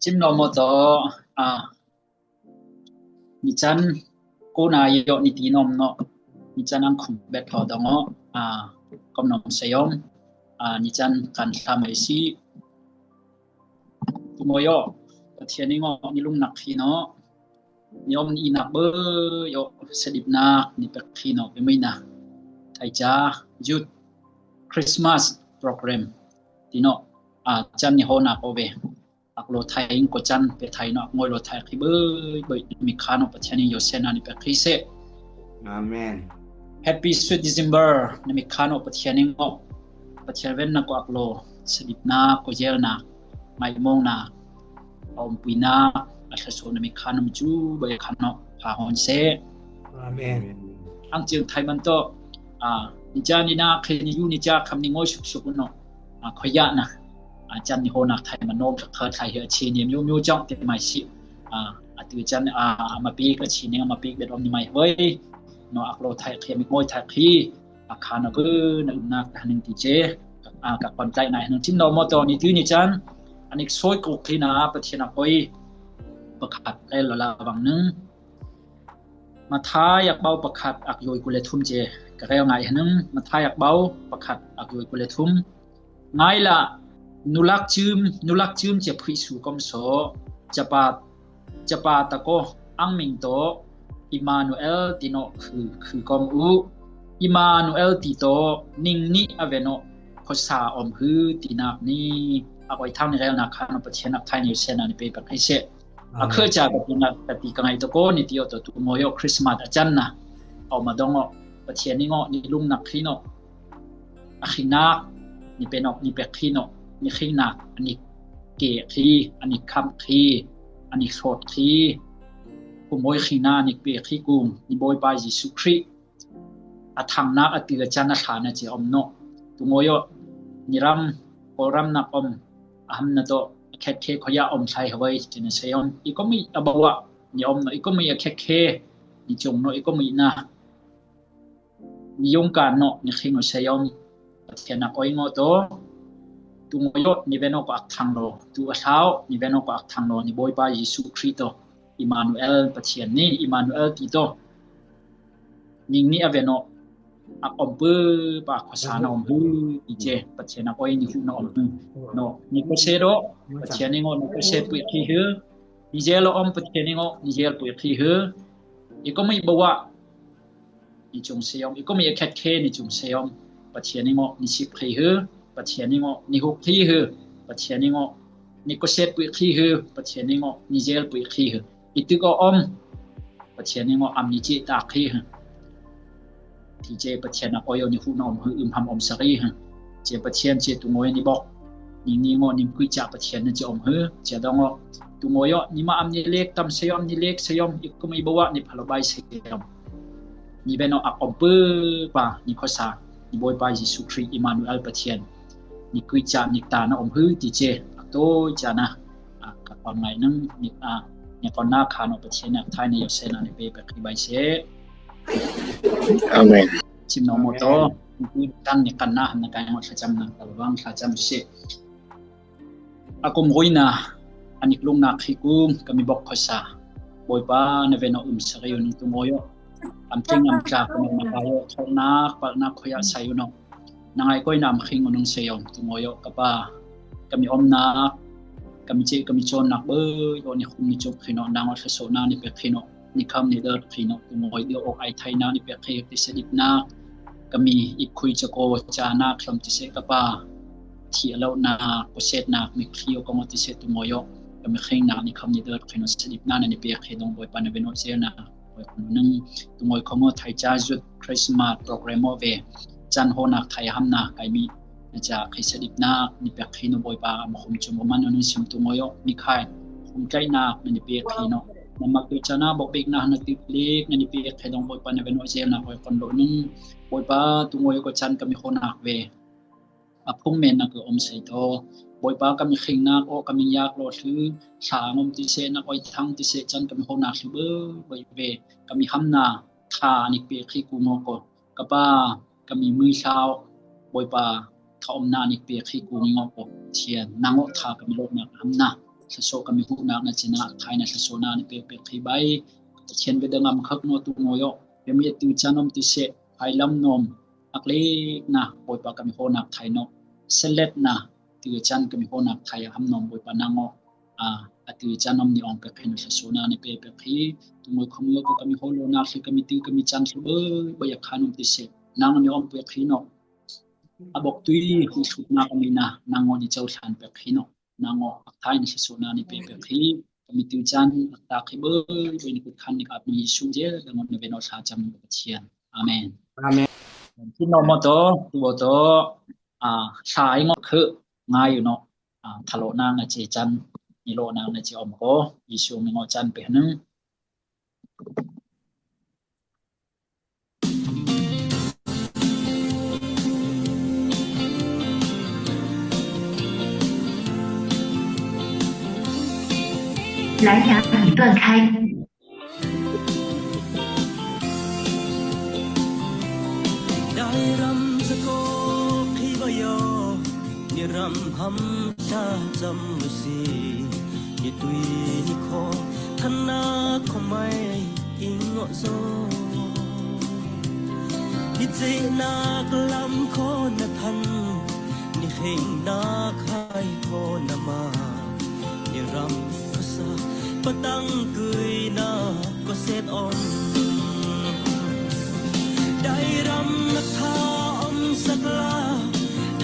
Cim no moto, a, ni can ko na yo ni ti nom no, ni can ang khum bet ho dong o, a, kom nom se yom, a, ni can kan sa mai si. Tu mo yo, Pathian ni ngo ni lung nak khi no, ni om ni nak be yo, sedip nak ni pek khi no, be mai na. Thai cha, youth, Christmas program. Ti no, a, can ni ho nak o be. Ak lo thai ko can pe thai no ngoi lo thai ki boi boi mi kha no Pathian ni yo sena ni pe ki se. Amen. Happy sweet December ni mi kha no Pathian ni ngo. Pathian ven na ko ak lo sedip na ko jel na mai mong na om pui na a sa so ni mi kha no ju boi kha no pa hon se. Amen. Ang chiang thai man to, a, ni cha ni na khi ni yu ni cha kham ni ngoi suk suk no. A, khoya na. A, can ni ho nak thai man nom kha thai he chi ni myu myu jang te mai si. A, a tu can, a, ma pi ka chi ni ma pi bet om ni mai hoi. No ak lo thai khi mi ngoi thai khi. A, kha na bu na um nak ta ning ti che. A, ka kon tai na ning chin no moto ni tu ni can. Anik soi ko khi na Pathian a koi. Pakhat le la la bang ning. Mathai ak bau pakhat ak yoi ku le thum che. Ka rel ngai hanung Mathai ak bau pakhat ak yoi ku le thum. Ngai la nulak chim, nulak chim che phui su kom so. Chapa, chapa ta ko ang ming to Emmanuel ti no khu, khu kom u. Emmanuel ti to ning ni a ve no khosa om hu ti nak ni. Ak oi thang ni rel na kha no Pathian ak thai ni se na ni pe pak hai se. A, khua cha ka ti na ka ti ka ngai to ko ni ti o to tu mo yo Christmas a chan na. Au ma dong o Pathian ni ngo ni lung nak khi no. A khi nak ni pe nok ni pe khi no. Ni khi nak ani ke khi ani kham khi ani sot khi. Ku mo khi na ni pe khi kung ni boi pa Jesu Khrist. A thang nak a ti a chan a tha na che om no. Tu mo yo ni ram ko ram nak om. Aham na to khet khe khoya om sai hawai chena se om. I ko mi a bawa ni om no i ko mi a khet khe ni chung no i ko mi na ni yong kan no ni khing o se om. Pathian a koi ngo to. Tu ngo yo ni ve no ko ak thang lo. Tu a thao ni ve no ko ak thang lo ni boi pa Jesu Khrist to. Emmanuel Pathian ni Emmanuel ti to. Ning ni a ve no. Ak om pu pa khosa na om hu i che Pathian a koi ni hu na om hu no ni ko se do Pathian ni ngo ni ko se pu ki hu ni je lo om Pathian ni ngo ni je pu ki hu i ko mi bawa ni chung se om i ko mi khet khe ni chung se om Pathian ni ngo ni sip ki hu Pathian ni ngo ni hu ki hu Pathian ni ngo ni ko se pu ki hu Pathian ni ngo ni je pu ki hu. I tu ko om Pathian ni ngo am ni chi ta khi ha. Ti che Pathian a koi o ni hu na om hu um ham om sa ri ha. Che Pathian che tu ngo ni bok. Ni ni ngo ni kui cha Pathian ni che om hu. Che dong o tu ngo yo ni ma am ni lek tam se om ni lek se om i ko mi bawa ni phalo bai se om. Ni ve no ak om pu pa ni khosa ni boi pa Jesu Khrist Emmanuel Pathian. Ni kui cha ni ta na om hu ti che ak to cha na. A, ka kon ngai nung ni a ni kon na kha no Pathian na thai ni yo se na ni pe pe ki bai se. Amen. Chim no moto ni tan ni kan na na kai mo sa cham na ka wang sa cham se. A kum goi na ani klung na khi kum ka mi bok khosa. Boi pa na ve no um sa ri yo nung tu mo yo. Am ting am cha ko na ka yo thok na pa na khoya sa yo no. Nang ai koi nam khing nung se yom tu mo yo ka pa ka mi om nak ka mi che ka mi chon nak be yo ni khum ni chok khi no nang o sa so na ni pe khi no ni kham ni der khi no tu mo yo ok ai thai na ni pe khi ti se dip nak ka mi i khui cha ko cha nak kham ti se ka pa thi lo nak ko set nak mi khi yo ko mo ti se tu mo yo ka mi khing nak ni kham ni der khi no se dip na ni pe khi dong boi pa na ve no se na. Boi pa nung tu ngoi ko mo thai cha youth Christmas program mo ve chan ho nak thai ham na kai mi na cha khai sa dip na ni pek khi no boi pa ma khum chum man nung sim tu ngoi o ni khai khum kai nak ni pek khi no na mak tu cha na bok bek na na ti lek ni pek khi dong boi pa na ve no jem na boi kon lo nung boi pa tu ngoi ko chan ka mi ho nak ve. A phung men na ko om sei to boi pa ka mi khing nak o ka mi yak lo thlu sa ngom ti se nak oi thang ti se chan ka mi ho nak thlu be boi ve ka mi ham na tha ni pe khi ku ngo ko ka pa ka mi mui sao boi pa tha om na ni pe khi ku ngo ko thian nang o tha ka mi lo nak ham na Thlasoh kami hoh nâk na cina, akthai na thlasoh na ni pe pe khi bai. Tachien be dang am khak no tu ngoyo. Be mi tu chanom ti se, hai lam nom. Ak le na, boi pa kami hoh nâk thai no. Selet na, tu chan kami hoh nâk thai ham nom boi pa nango. A, atu chanom ni ong pe khi na thlasoh na ni pe pe khi. Tu ngoi khom yo ko kami hoh lo nâk khi kami tu kami chan khi be, be ya khanom ti se. Nang ni ong pe khi no. A bok tui hu sut na kami na, nango ni chau than pe khi no. Nango akthai na thlasoh na ni pe pe khi, kami tu chan, akta khi be, be ni kut khan ni kap ni Jisu je, dango ni be no sa cham ni Pathian. Amen. Amen. Khi no mo to, tu bo to, a, sai ngo khu, ngai yu no, a, thalo nang na che chan, ni lo nang na che om ko, Jisu mi ngo chan pe nung. 蓝牙已断开。 Ni ram hamsa cham lu si, ni tui ni kho, than na kho mai ing ngo zo. Ni che na klam kho na than, ni khing na khai kho na ma. Ni ram kasa, patang kui na ko set om. Dai ram na kha om sakla,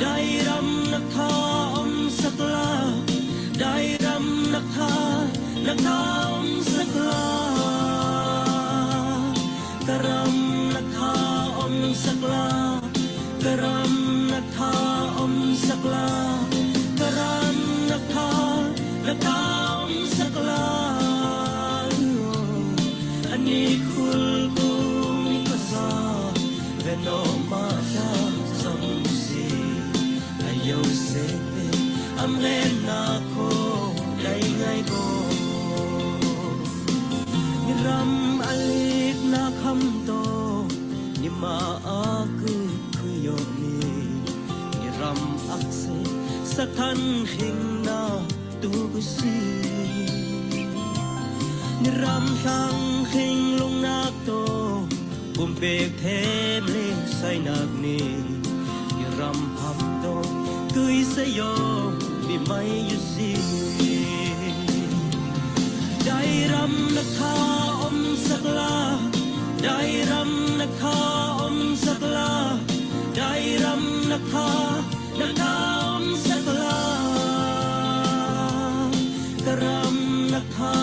dai ram na kha om sakla, dai ram na kha, na kha om sakla. Ka ram na kha om sakla, ka ram na kha om sakla, ka ram na kha, na kha om sakla. Ani khul kung ni kasa, veno ma ta sam si, ayo se te, am ren na ko, dai ngai ko. Ni ram alik na kham to, ni ma aku kuyo ni. Ni ram akse, sathan khing na tu kusi. Ni ram thang khing long nak to, Bum pek them le sai nak ni, ni ram pham do, kui sa yo, bi mai yu si. Dai ram na kha om sakla, dai ram na kha om sakla, dai ram na kha, na kha om sakla. Ka ram na kha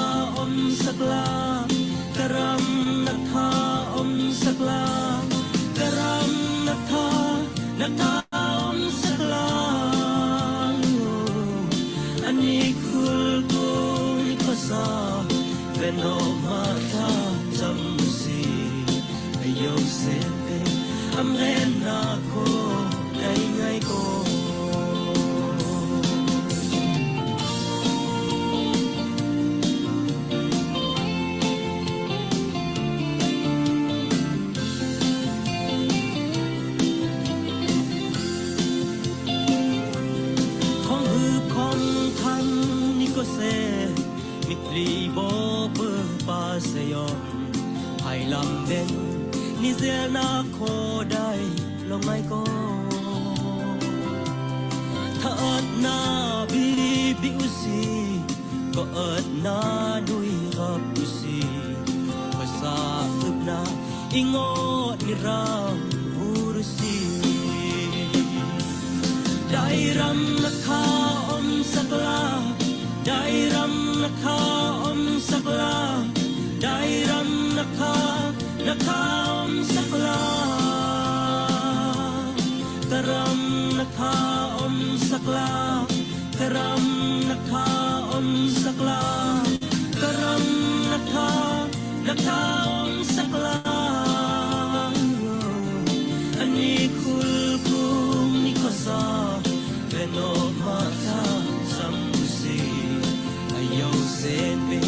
om sakla, ka ram na kha om sakla, ka ram na kha, na kha om sakla. Ani khul kung ni kasa, veno ma ta cham si. Ayo se te, am ren na ko, dai ngai ko. Khong hu khong than ni ko se, mi kli bo pe pa se yo. Hai lam den, ni zel na kho dai lo ngai ko. Tha at na bi bi u si, ko at na nui hap u si. Ko sa up na, ingo ni ram ur si. Dai ram na kha om sakla, dai ram na kha om sakla, dai ram na kha, na kha om sakla. Ka ram na kha om sakla, ka ram na kha om sakla, ka ram na kha, na kha om sakla. Ani khul kung ni kasa, veno ma ta sam si. Ayo se pe,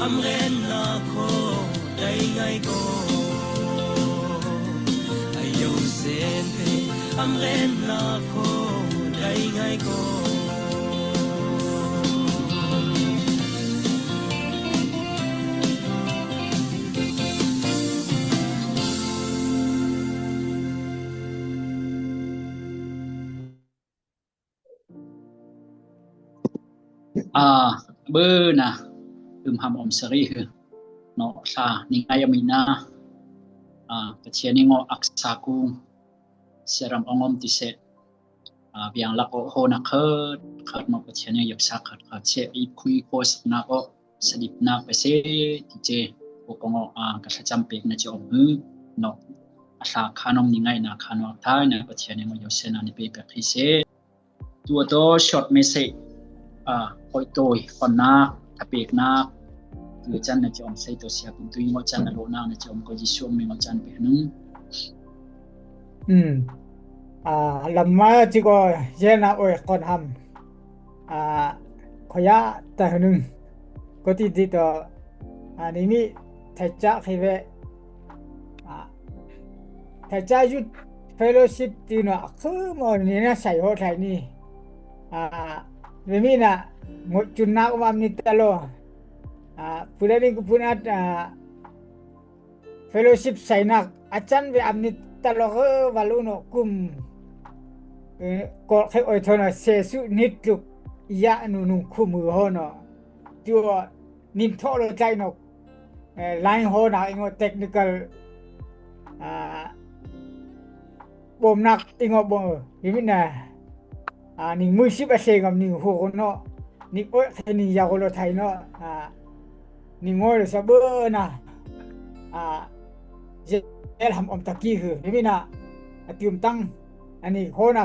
am ren na ko, dai ngai ko. Ayo se pe, am ren na ko, dai ngai ko. ອາ ເບີນາ ອຶມຫຳອອມສະຣີເຮີ ເນາະ ອາ ນິງໄອອາມິນາ ອາ ປະເທຍນິງໂອອັກສາກຸງ ເຊຣຳອອງອອມຕິເຊ ອາ ວຽງລັກໂອໂຮນາເຄີດ ເຄີດເນາະ ປະເທຍນິງໂອຍັກສາເຄີດ ເຄີດເຊ ອີບຄຸຍໂກສະນາໂອ ສະດິບນາກໄປເຊ ຕິເຈ ໂອກອງໂອ ອາ ກະສະຈຳເປກນາຈິອອມຮື ເນາະ ອາສາຄານອມນິງໄງນາຄານອກທາຍນາປະເທຍນິງໂອໂຍເຊນານິເປກະຄີເຊ Tuato short message, a, oitoi, pon na, tapik na, tu chan na chom sei to sia pun tu ingo chan na lo na na chom ko Jisu mi ngo chan pe nu. ອືມ ອາ ລຳມາຈິໂກເຢນາໂອຍ ກ່ອນຫຳ ອາ ຂໍຢາຕາໜຶ່ງ ກໍຕິດຕິດຕໍ່ ອາ ນີ້ມີໄທຈະເຄເວ ອາ ໄທຈະຢຸດເຟໂລຊິບ ຕີເນາະ ຄືໝໍນີ້ນະ ໃສ່ໂຫດໄທນີ້ ອາ ເວມີນະ ງົດຈຸນນາກວາມນິຕະໂລ ອາ ຜູ້ໃດນີ້ກໍຜູ້ນັດ ອາ ເຟໂລຊິບໃສ່ນັກ ອາຈານເວອຳນິດຕະຫຼອກເອີ ວາລຸໂນກຸມ ເອີ ກໍເຄໂອຍໂທນເຊສຸນິດລຸກ ຍະນຸນຸງຄຸມືໂຮເນາະ ຕົວນິນໂທໂລໄຈໂນ ເອີ ລາຍໂຮນາ ອີງໂງເຕັກນິກອລ ອາ ບົມນັກ ອີງໂງບົມ ເອີ ວິນະ ອາ ນິງມືຊິບອາເຊງອຳນິງໂຮໂນ ນິໂອຍ ເຄນິງຢາໂກໂລໄທເນາະ ອາ ນິງໂອຍ ສະເບີນາ ອາ ເຈລຳອອມຕະກີຄື ເວມີນາ ອາ ຕິມຕັງ ອາ ນິໂຄນາ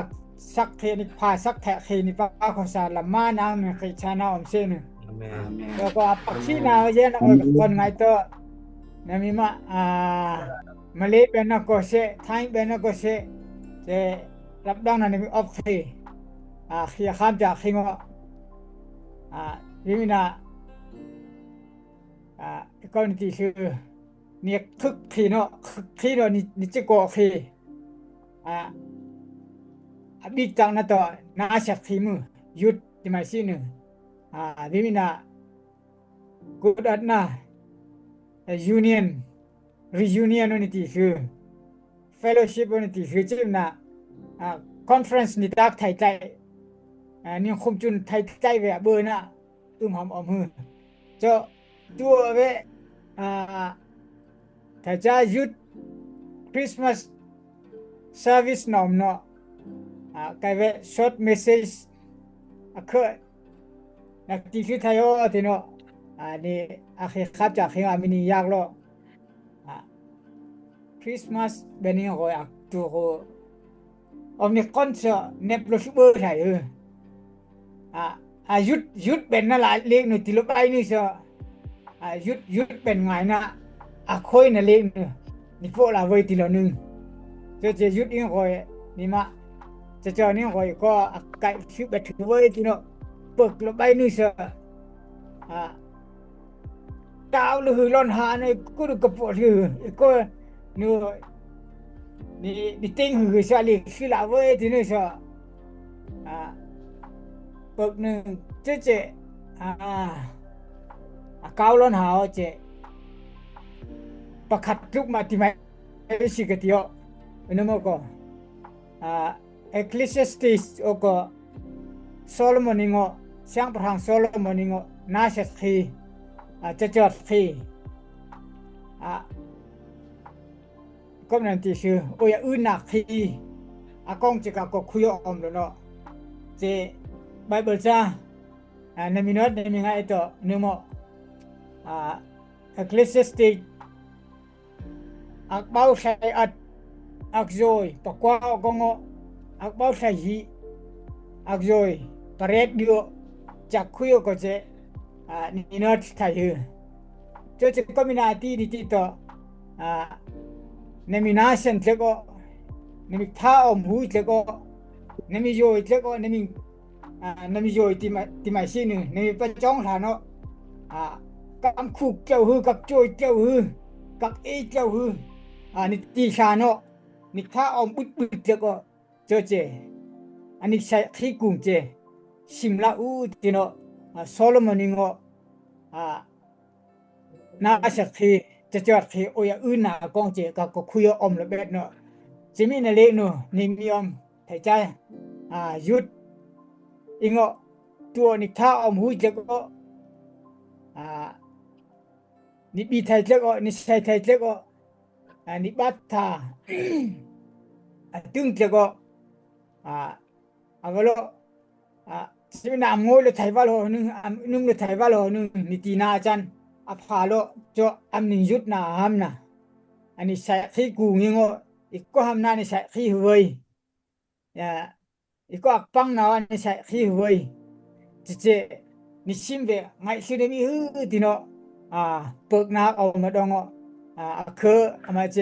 ສັກເຄນິພາ ສັກແທະເຄນິປາ ຂໍສາລະມານາງເມເຄຊານາອອມເຊນ ອາເມນ ແລ້ວກໍອາປັກຊີນາເຢນ ອາ ໂອຍ ກ່ອນໄງເຕີ ນາມີມາ ອາ ມາເລເປັນນາໂກເຊ ໄທເປັນນາໂກເຊ ເຈ ລັບດອງນາ ນາມີອອບເຄ ອາ ເຄຄາມຈາກເຄງ ອາ ເວມີນາ ອາ ກໍນິຕິຊື່ ນີ້ຄຶກຄີເນາະ ຄຶກຄີເນາະ ນິ ນິຈິໂກະຄີ ອາ ອາບິກຈັງນະໂຕ ນາຊັກຄີມື ຢຸດ ຕິມາຊິໜຶ່ງ ອາ ວິມິນາ ກຸດອັດນາ ຢູນຽນ ຣີຢູນຽນ ໂອນິຕິຄື ເຟໂລຊິບ ໂອນິຕິຄື ຈິມນາ ອາ ຄອນເຟີເຣັນສ໌ ນິຕາກ ໄທໃຕ້ ອາ ນິຄົມຈຸນ ໄທໃຕ້ ແວເບີນາ ອຶມຫຳອອມຮື ເຈາະຕົວເວ ອາ ຖ້າຈະຢຸດ ຄຣິສມາສ ເຊີວິສນອມເນາະ ອາ ກາຍເວ ຊອດເມສເຊຈ ອາ ເຄີ ນັກຕິຄືໄທໂອ ອາ ຕິເນາະ ອາ ນີ້ ອາ ເຄ ຄັບຈາກເຄ ອາ ມິນິຢາກເລາະ ອາ ຄຣິສມາສ ເບນິໂກ ອາ ຕູໂກ ອອມນິຄອນເຊ ເນັບໂລຊູເບີໄທເອີ ອາ ອາ ຢຸດ ຢຸດເປັນນະລະເລກໜຶ່ງ ຕິລະໄບໜຶ່ງເຊ ອາ ຢຸດ ຢຸດເປັນງາຍນະ ອາ ໂຄຍນະເລກໜຶ່ງ ນິໂຟລາເວີຍ ຕິລະໜຶ່ງ ເຈ ເຈ ຢຸດອີງໂຄຍ ນິມະ ເຈ ເຈ ນິໂຄຍ ກໍ ອາ ໄກ ຊຶບ ແບດ ຖືເວີຍ ຕິເນາະ ເປິກລະໄບໜຶ່ງເຊ ອາ ກາວລະຫືລອນຫາໃນກຸດກະໂປດຫື ອີໂກ ນູ ນີ້ ນີ້ຕິງຫືຊະລີ ຊິລາເວີຍ ຕິເນຊະ ອາ ເປິກໜຶ່ງ ເຈ ເຈ ອາ ອາ ກາວລອນຫາ ເຈ ປະຄັດລຸກມາຕິໄມ ເອຊິກະຕິໂອ ເນໂມໂກ ອາ ເອຄລີຊຽສຕິສ ໂອໂກ ໂຊໂລໂມນິງໂອ ຊຽງປະທາງໂຊໂລໂມນິງໂອ ນາເຊດຄີ ອາ ຈະຈອດຄີ ອາ ກົມນັນຕິຊື່ ໂອຍາອືນນາຄີ ອາກອງເຈກາກໍຄຸຍອອມໂລເນາະ ເຈ ໄບເບິລຈາ ອາ ນາມິນອດ ນາມິງາເອໂຕ ເນໂມ ອາ ເອຄລີຊຽສຕິສ ອາກເບົາໄຊອັດ ອາກໂຈຍ ປະກວາອອກອງໂອ ອາກເບົາໄຊຮີ ອາກໂຈຍ ປະເຣດດິໂອ ຈັກຄຸຍໂອກໍເຈ ອາ ນິນອດໄທຮື ໂຈເຈກໍມີນາຕີນິຕິໂຕ ອາ ນາມີນາເຊັນເທກໂອ ນາມີທາອອມຫູເທກໂອ ນາມີໂຈຍເທກໂອ ນາມີ ອາ ນາມິໂຍຍ ຕິມາ ຕິມາຊິໜຶ່ງ ນາມິປະຈອງທາເນາະ ອາ ກຳຄູກເຈົ້າຫື ກັກໂຈຍເຈົ້າຫື ກັກເອເຈົ້າຫື ອາ ນິຕິຊາເນາະ ນິທາອອມບຶດບຶດເຈົ້າກໍ ໂຈເຈ ອາ ນິໄຊຄີກຸງເຈ ຊິມລາອູຕິເນາະ ອາ ໂຊໂລໂມນິງໂອ ອາ ນາສະຄີ ຈະຈອດເຄ ໂອຍາອືນນາກອງເຈ ກະກໍຄຸຍອອມລະເບັດເນາະ ຊິມີນາເລໂນ ນິມຍອມ ໄທຈາ ອາ ຢຸດ ອີງໂອ ᑐອະນິກທາອອມຫຸຍເຈກອ ອາ ນິບີໄທເຈກອ ນິໄຊໄທເຈກອ ອາ ນິບາດທາ ອາ ຕຶງເຈກອ ອາ ອາວະໂລ ອາ ຊິນາມໂງຍໂລໄທວາໂລໜຶ່ງ ອາ ໜຶ່ງໂລໄທວາໂລໜຶ່ງ ນິຕີນາອາຈານ ອາພາໂລເຈາະ ອາມນິງຢຸດນາຫຳນາ ອາ ນິໄຊຄີກູງິງໂອ ອີກກໍຫຳນາ ນິໄຊຄີຫວຍ ອາ ອີກກໍອັກປັງນາວາ ນິໄຊຄີຫວຍ ເຈເຈ ນິຊິມເວ ໄງຊືນມີຮືຕິເນາະ ອາ ເປິກນາກອອກມາດອງໂອ ອາ ອາເຄີອາມາເຈ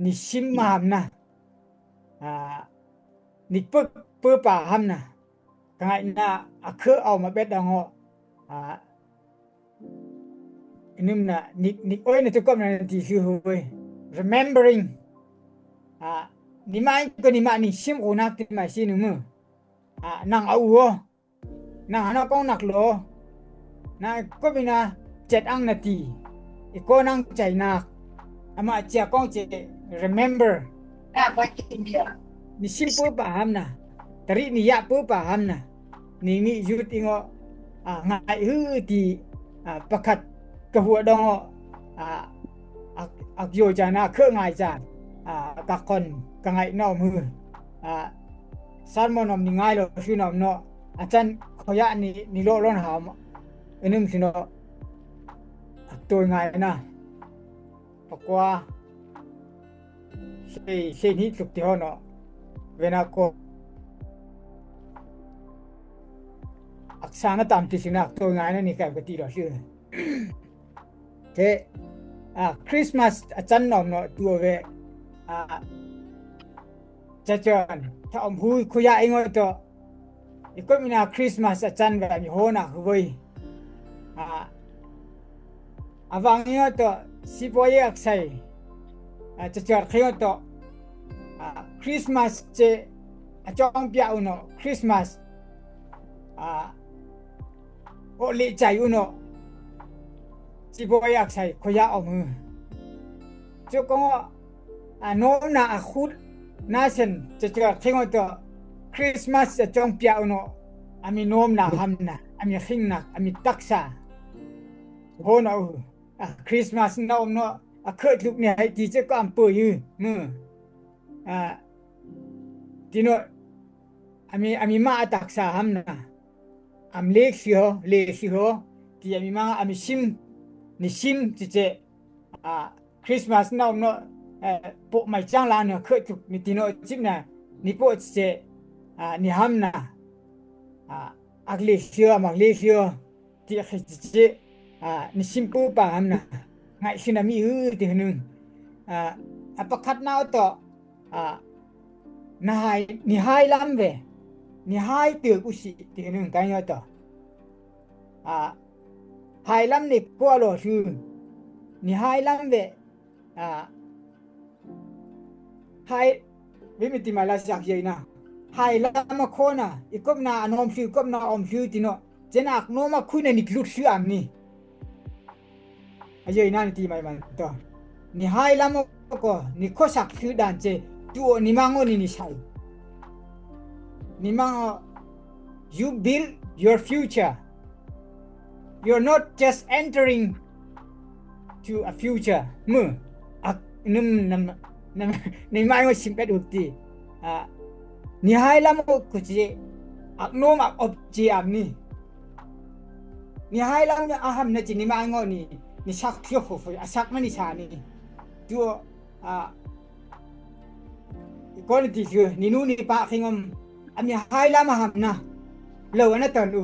ນິຊິມມາຫຳນາ ອາ ນິກເປິກເປີປາຫຳນາ ກະໄງນາ ອາເຄີອອອກມາເບັດດອງໂອ ອາ ອາ ໜຶ່ງນະ ນິ ນິ ໂອ້ຍ ນະ ຕຸກອມນະ ນະ ຕີ ຄື ໂອ້ຍ remembering ອາ ນິມາ ກໍນິມາ ນິຊິມ ໂອ ນັກ ຕິມາ ຊີ ໜຶ່ງມື ອາ ນັ່ງ ອາ ອູ ນັ່ງ ອາ ນະ ກອງ ນັກ ໂລ ນະ ກໍມີນະ ເຈັດ ອັງ ນະ ຕີ ອີ ກໍ ນັ່ງ ໃຈ ນັກ ອາ ມາ ເຈຍ ກອງ ເຈ remember ນິຊິມ ເປີປາຫຳນາ ຕະລິ ນິຍະ ເປີປາຫຳນາ ນິມິ ຢຸດ ອີງ ອາ ງາຍ ຮື ຕີ ອາ ປະຄັດ ກະຫົວ ດອງ ອາ ອາ ອັກ ອັກ ໂຍ ຈານາ ເຄີ ງາຍ ຈານ ອາ ກະຄອນ ກະໄງ ນອມ ຮື ອາ ສານ ມ ນອມ ນິ ງາຍ ໂລ ຊື ນອມ ເນາະ ອາຈານ ຂໍ ຍະ ນິ ນິໂລ ໂລນ ຫາມ ອາ ໜຶ່ງ ຊື ເນາະ ອາ ໂຕຍ ງາຍ ນະ ປະກວາ ເຊ ເຊນິ ສຸກ ຕິ ເນາະ ເວນາ ໂກ ອັກສານະຕາມ ຕິ ຊິນາ ໂຕຍ ງາຍ ນະ ນິ ກາຍ ກະຕິ ໂລ ຊື ເທ ອາ ຄຣິສມາສ ອາຈານ ນອມ ເນາະ ຕົວ ເວ ອາ ຈະເຈີນ ຖ້າອອມຫຸຍ ຄຸຍາ ອີງ ໂອ ໂຕ ອີກ ກໍມີນາ ຄຣິສມາສ ອາຈານ ແບບ ມີ ໂຮ ນາ ຫວຍ ອາ ອາ ວັງ ອີງ ໂອ ໂຕ ຊິ ໂປ ເຢ ອັກ ໄຊ ອາ ຈະເຈີນ ຄີງ ໂອ ໂຕ ອາ ຄຣິສມາສ ເຈ ອາ ຈອງ ປຽ ອຸ ເນາະ ຄຣິສມາສ ອາ ໂອ ເລ ໃຈ ອຸ ເນາະ ຊິ ໂປ ເຢ ອັກ ໄຊ ໂຄ ຢາ ອອກ ມື ໂຈ ກໍ ອາ ໂນ້ມນາ ອາ ຄຸດ ນາ ເຊັນ ຈະ ຈອດ ເທັງ ອອ ໂຕ ຄຣິສມາສ ຈະ ຈອງ ປຽ ອຸ ເນາະ ອາ ມີ ໂນ້ມນາ ຫຳ ນະ ອາ ມີ ເຄັ່ງ ນະ ອາ ມີ ຕັກສາ ໂຮ ນະ ອາ ຄຣິສມາສ ນະ ອອມ ເນາະ ອາ ເຄີ ທຸກ ເນ ໃຫ້ ຕີ ເຈ ກໍ ອຳ ເປີ ຍື ມື ອາ ຕີ ໂນ ອາ ມີ ອາ ມີ ມາ ອາ ຕັກສາ ຫຳ ນະ ອຳ ເລ ຊື ເລ ຊື ໂຮ ຕີ ອາ ມີ ມາ ອາ ມີ ຊິມ ນິ ຊິມ ເຈ ເຈ ອາ ຄຣິສມາສ ນະ ອອມ ເນາະ ເອີ ໂປະ ໄມ ຈາງ ລາ ເນ ເຄີ ທຸກ ນິ ຕີ ໂນ ຈິບ ນະ ນິ ໂປະ ເຈ ອາ ນິ ຫຳ ນະ ອາ ອັກ ເລ ຊື ອາ ມັກ ເລ ຊື ຕິ ເຄ ຈິ ອາ ນິ ຊິມ ປື ປາ ຫຳ ນະ ໄງ ຊື ນະ ມີ ອື ຕິ ໜຶ່ງ ອາ ອາ ປະຄັດ ນາວ ເຕາະ ອາ ນະ ຫາຍ ນິ ຫາຍ ລຳ ເວ ນິ ຫາຍ ເຕີກ ອຸ ຊິ ຕິ ໜຶ່ງ ກາຍ ເຕາະ ອາ ຫາຍ ລຳ ເນ ກົວ ໂລ ຊື ນິ ຫາຍ ລຳ ເວ ອາ ຫາຍ ເວ ມິ ຕິ ມາ ລາ ສັກ ເຢຍ ນະ ຫາຍ ລຳ ມາ ໂຄ ນະ ອີ ກົບ ນາ ອາ ນອມ ຊື ກົບ ນາ ອອມ ຊື ຕິ ເນາະ ເຈ ນາ ອັກ ໂນ ມາ ຄຸຍ ນະ ນິ ລຸດ ຊື ອາ ມ ນິ ອາ ເຢຍ ນາ ນິ ຕີ ໄມ ມັນ ໂຕ ນິ ຫາຍ ລຳ ໂອ ໂກ ນິ ໂຄ ສັກ ຊື ດານ ເຈ ຕຸ ໂອ ນິ ມາ ໂງ ນິ ນິ ໄຊ ນິ ມາ ໂງ you build your future. You're not just entering to a future. ມື ອາ ໜຶ່ງ ນຳ ນຳ ໃນ ມາຍ ໂອ ຊິມ ແປດ ອຸ ຕິ ອາ ນິ ຫາຍ ລຳ ໂອ ໂຄ ເຈ ອາ ໂນມ ອາ ອອບ ເຈ ອາ ມ ນິ ນິ ຫາຍ ລຳ ອາ ຫຳ ນະ ຈິ ນິ ມາ ໂງ ນິ ນິ ສັກ ຊື ໂຄ ອາ ສັກ ມະ ນິ ຊາ ນິ ຕົວ ອາ ກອນ ຕິ ຊື ນິ ນູ ນິ ປາ ເຄັງ ອຳ ອາ ມີ ຫາຍ ລຳ ອາ ຫຳ ນະ ເລີ ອະ ນະ ຕັນ ອູ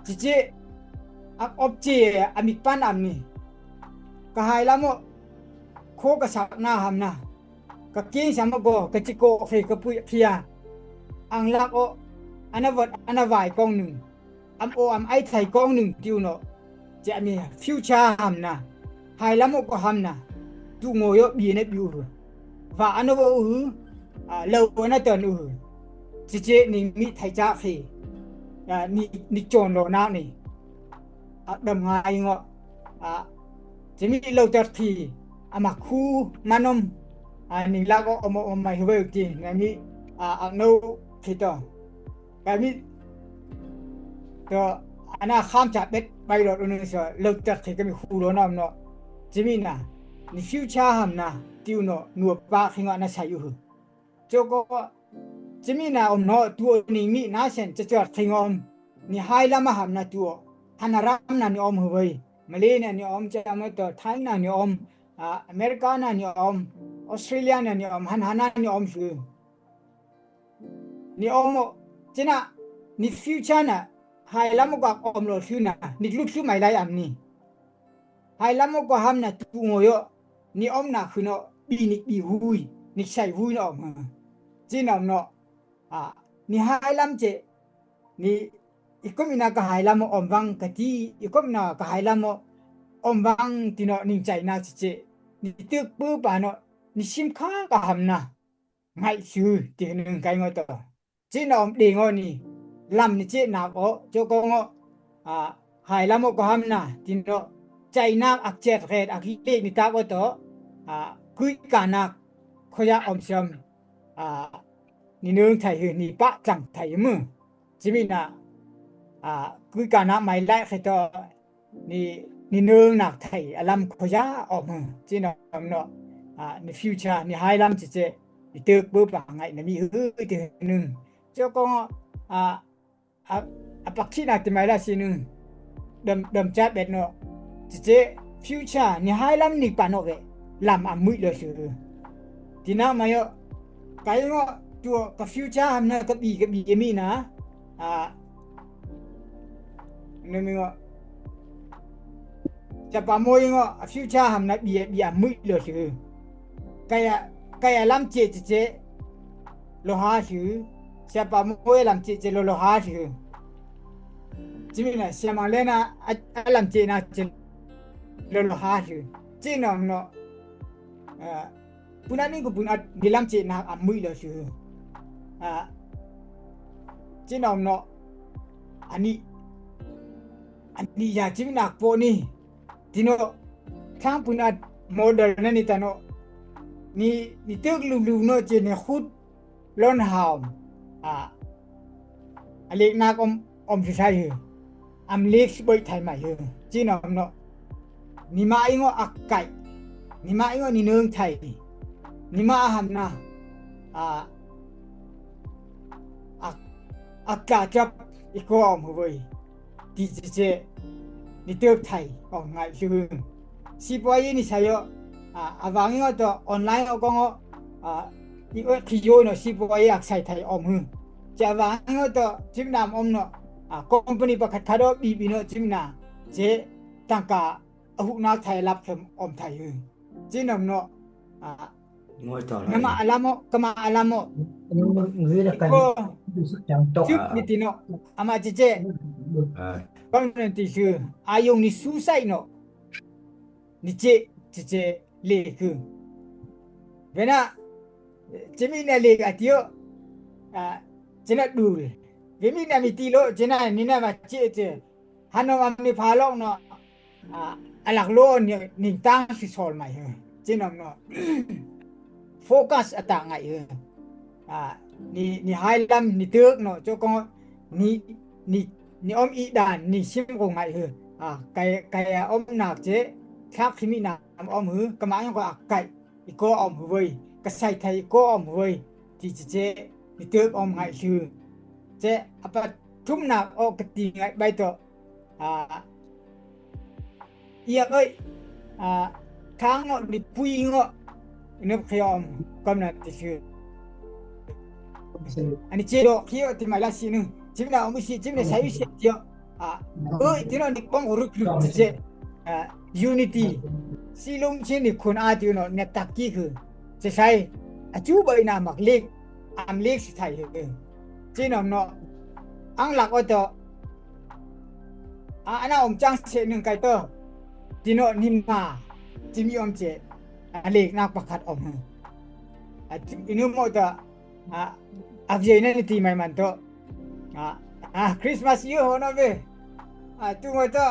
ຈິ ເຈ ອາ ອອບ ເຈ ອາ ມີ ປານ ອຳ ນິ ກະ ຫາຍ ລຳ ໂອ ໂຄ ກະ ສັກ ນາ ຫຳ ນະ ກະ ເກງ ສາ ມະ ໂກ ກະ ຈິ ໂກ ເຄ ກະ ປຸຍ ເຄຍ ອັງ ລັກ ໂອ ອະ ນະ ວັດ ອະ ນະ ວາຍ ກອງ ໜຶ່ງ ອຳ ໂອ ອຳ ໄອ ໄທ ກອງ ໜຶ່ງ ຕິ ເນາະ ເຈ ອາ ມີ ຟິວເຈີ ຫຳ ນະ ຫາຍ ລຳ ໂອ ກໍ ຫຳ ນະ ຕຸ ໂງ ໂຍ ບີ ເນ ບິວ ຫື ຫວາ ອະ ນະ ໂວ ຫື ອາ ເລີ ອະ ນະ ເຕີນ ຫື ເຈ ເຈ ນິ ມິ ໄທ ຈາ ເຄ ອາ ນິ ນິ ໂຈນ ໂລ ນາ ນິ ອາ ດຳ ງາຍ ເງາະ ອາ ເຈ ມີ ເລີ ຈອດ ຄີ ອາ ມາ ຄູ ມາ ນົມ ອາ ນິ ລາ ກໍ ອອມ ອອມ ໄມ ເວ ຕິ ນະ ມີ ອາ ອາ ໂນ ຄີ ໂຕ ກາຍ ມີ Tơ, ana kham cha bet bai lo nu sa lo ta khi kami khu lo nam no. Jimina, ni future ham na, tiu no, nua pa khi nga na sayu. Joko, jimina om no, tuo ni mi na sen, cha cha khi ngom. Ni hai lama ham na tuo. Hana ram na ni om huwei. Malay na ni om cha ma to, Thai na ni om. A, America na ni om. Australia na ni om. Han hana ni om su. Ni om o, chena, ni future na, hai lam o ka om lo su na, ni lut su mai lai am ni. Hai lam o ka ham na tu ngo yo, ni om na khu no, bi ni bi hui, ni sai hui no om. Chi no om no, a, ni hai lam che, ni, i kom ina ka hai lam o om wang ka ti, i kom na ka hai lam o om wang ti no ning chai na che che, ni tuk pu pa no, ni sim kha ka ham na. Ngai su, ti nung kai ngo to. Chi no om ding o ni. Lam ni chi nak o, cho ko ngo. A, hai lam o ko ham na, ti no. Chai nak ak chet ret ak li ni tak o to. A, kui ka nak, ko ya om siam. A, ni nung thai hu, ni pa chang thai mu. Jimina. A, kui ka nak mai lai khe to. Ni, ni nung nak thai, a lam ko ya om hu. Chi no om no. A, ni future, ni hai lam chi che. Ni tuk bu pa ngai na mi hu ti nung. Cho ko ngo, a, a, a pak chi na ti mai la si nung. Dam, dam cha bet no. Chi che, future, ni hai lam ni pa no ve. Lam a mui lo su. Ti na ma yo. Kai ngo, tuo ka future ham na ka bi, ka bi mi na. A, Numi ngo. Cha pa moi ngo, a future ham na bia, bia mui lo su. Kaya, kaya lam che che che. Lo ha su. Cha pa moi lam che che lo lo ha su. Jimina, cha ma le na, a, a lam che na che. Lo lo ha su. Chi no no. A, Puna ni ko puna ni lam che na a mui lo su. A, chi no no. Ani, ani ya chi na po ni. Ti no, thang puna model na ni ta no. Ni, ni tuk lu lu no che ne khut lon ham. A, a lek nak om, om su sai hu. Am lek si boi thai mai hu. Chi no no. Ni ma ingo ak kai. Ni ma ingo ni nung thai. Ni ma ham na. A, ak, ak ka chap i ko om hu boi. Ti che che. Ni tuk thai. Om ngai su hu. Si poi ni sa yo. A, a wang yo to online o kong o. A, i o ki yo no si poi ak sai thai om hu. Cha wang yo to chim nam om no. A, company pa khat khat o bi bi no chim na. Che tang ka a hu na thai lap khem om thai hu. Chi no no. A, Ngoi to. Nama alamo, kama alamo. Ngoi da kan. Ko. Jang tok. Chup ni ti no. Ama che che. A. Kon ni ti su. Ayung ni su sai no. Ni che, che che le ku. Vena, che mi na le ka tio. A, che na dul. Ve mi na mi ti lo, che na ni na ma che che. Hano am ni pha lok no. A, a lak lo ni, ni tang si sol mai hu. Chi no no. Focus a ta ngai hu. A, ni, ni hai lam ni tuk no. Cho ko ni, ni, ni om i dan, ni sim ko ngai hu. A, kai, kai a om nak che. Thak khi mi na om hu. Kama yang ko a kai. I ko om hu wei. Ka sai thai i ko om hu wei. Ti che che. Ni tuk om ngai su. Che a pa thum nak o ka ti ngai bai to. A, ia oi. A, khang ngo ni pui ngo. Nop khiom kom na ti su. Ani che do khio ti mai la si nu. Chim na om si, chim na sai si tio. A, oi, ti no ni bong ruk ruk ti che. A, unity. Si lum chi ni khun a ti no ne tak ki khu. Che sai. A chu bai na mak lik. Am lik si thai hu. Chi no no. Ang lak o to. A, ana om chang se nung kai to. Ti no ni ma. Chi mi om che. A lek nak pa khat om hu. A, ti, inu mo ta. A, a, je na ni ti mai man to. A, a, Christmas yo ho no be. A, tu mo to.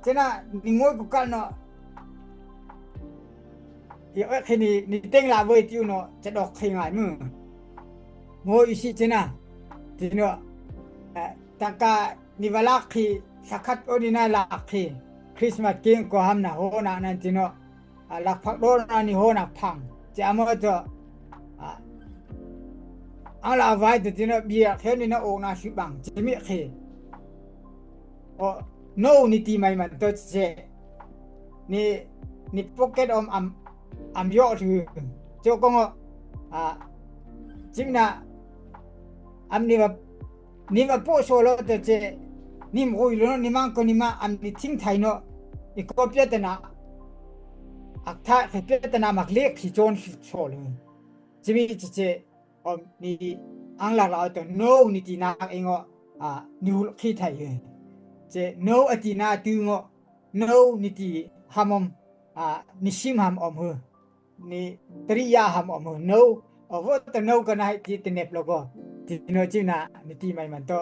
Che na ni ngoi ku kal no. Yo, e, khi ni, ni teng la wei ti no. Che dok khi ngai mu. Mo i si che na. Ti no. A, tang ka ນີ້ວ່າລາກຄີ ສະຂັດໂອນີ້ນະລາກຄີ ຄຣິສມາສກິງກໍຫ້າມນະ ໂຫນາກນັ້ນຕິເນາະ ອາ ລັກຜັກໂດນອັນນີ້ໂຫນາກພັງ ຈະເອົາມາເຈາະ ອາ ເອົາລະເອົາໄວ້ຕົວຈິເນາະ ເບຍແຄ່ນີ້ນະ ໂອນາຊິບັງ ຈະມີເຄ ໂອ ໂນ ນິຕິໃໝ່ມັນຕົວເຈ ນີ້ ນີ້ໂປເກັດອອມ ອຳ ອຳເຍາະຖື ໂຈກອງ ອາ ຈິມນາ ອຳນີ້ວ່າ ນີ້ວ່າໂປໂຊໂລຕົວເຈ ນີ້ມະກຸຍໂລ ນີ້ມັງກໍນີ້ມາ ອຳນີ້ທິງໄທເນາະ ອີກກໍເປຍຕະນາ ອັກທະເປຍຕະນາ ມັກເລກ ຂີ້ໂຈນ ຂີ້ໂຊໂລ ຈິມີເຈ ອອມ ນີ້ ອັງລັກລາວຕົວ ໂນ ນິຕິນາກເອງ ອາ ນິວ ຂີ້ໄທເອີ ເຈ ໂນ ອະຕິນາ ຕຶງ ໂນ ນິຕິ ຫຳອອມ ອາ ນິຊິມ ຫຳອອມເຮີ ນິຕະລິຍາ ຫຳອອມເຮີ ໂນ ອອກໂວຕະໂນກະນາຍ ຕິຕະເນັບ ແລ້ວກໍ ຕິໂນຈິນາ ນິຕິໄມມັນໂຕ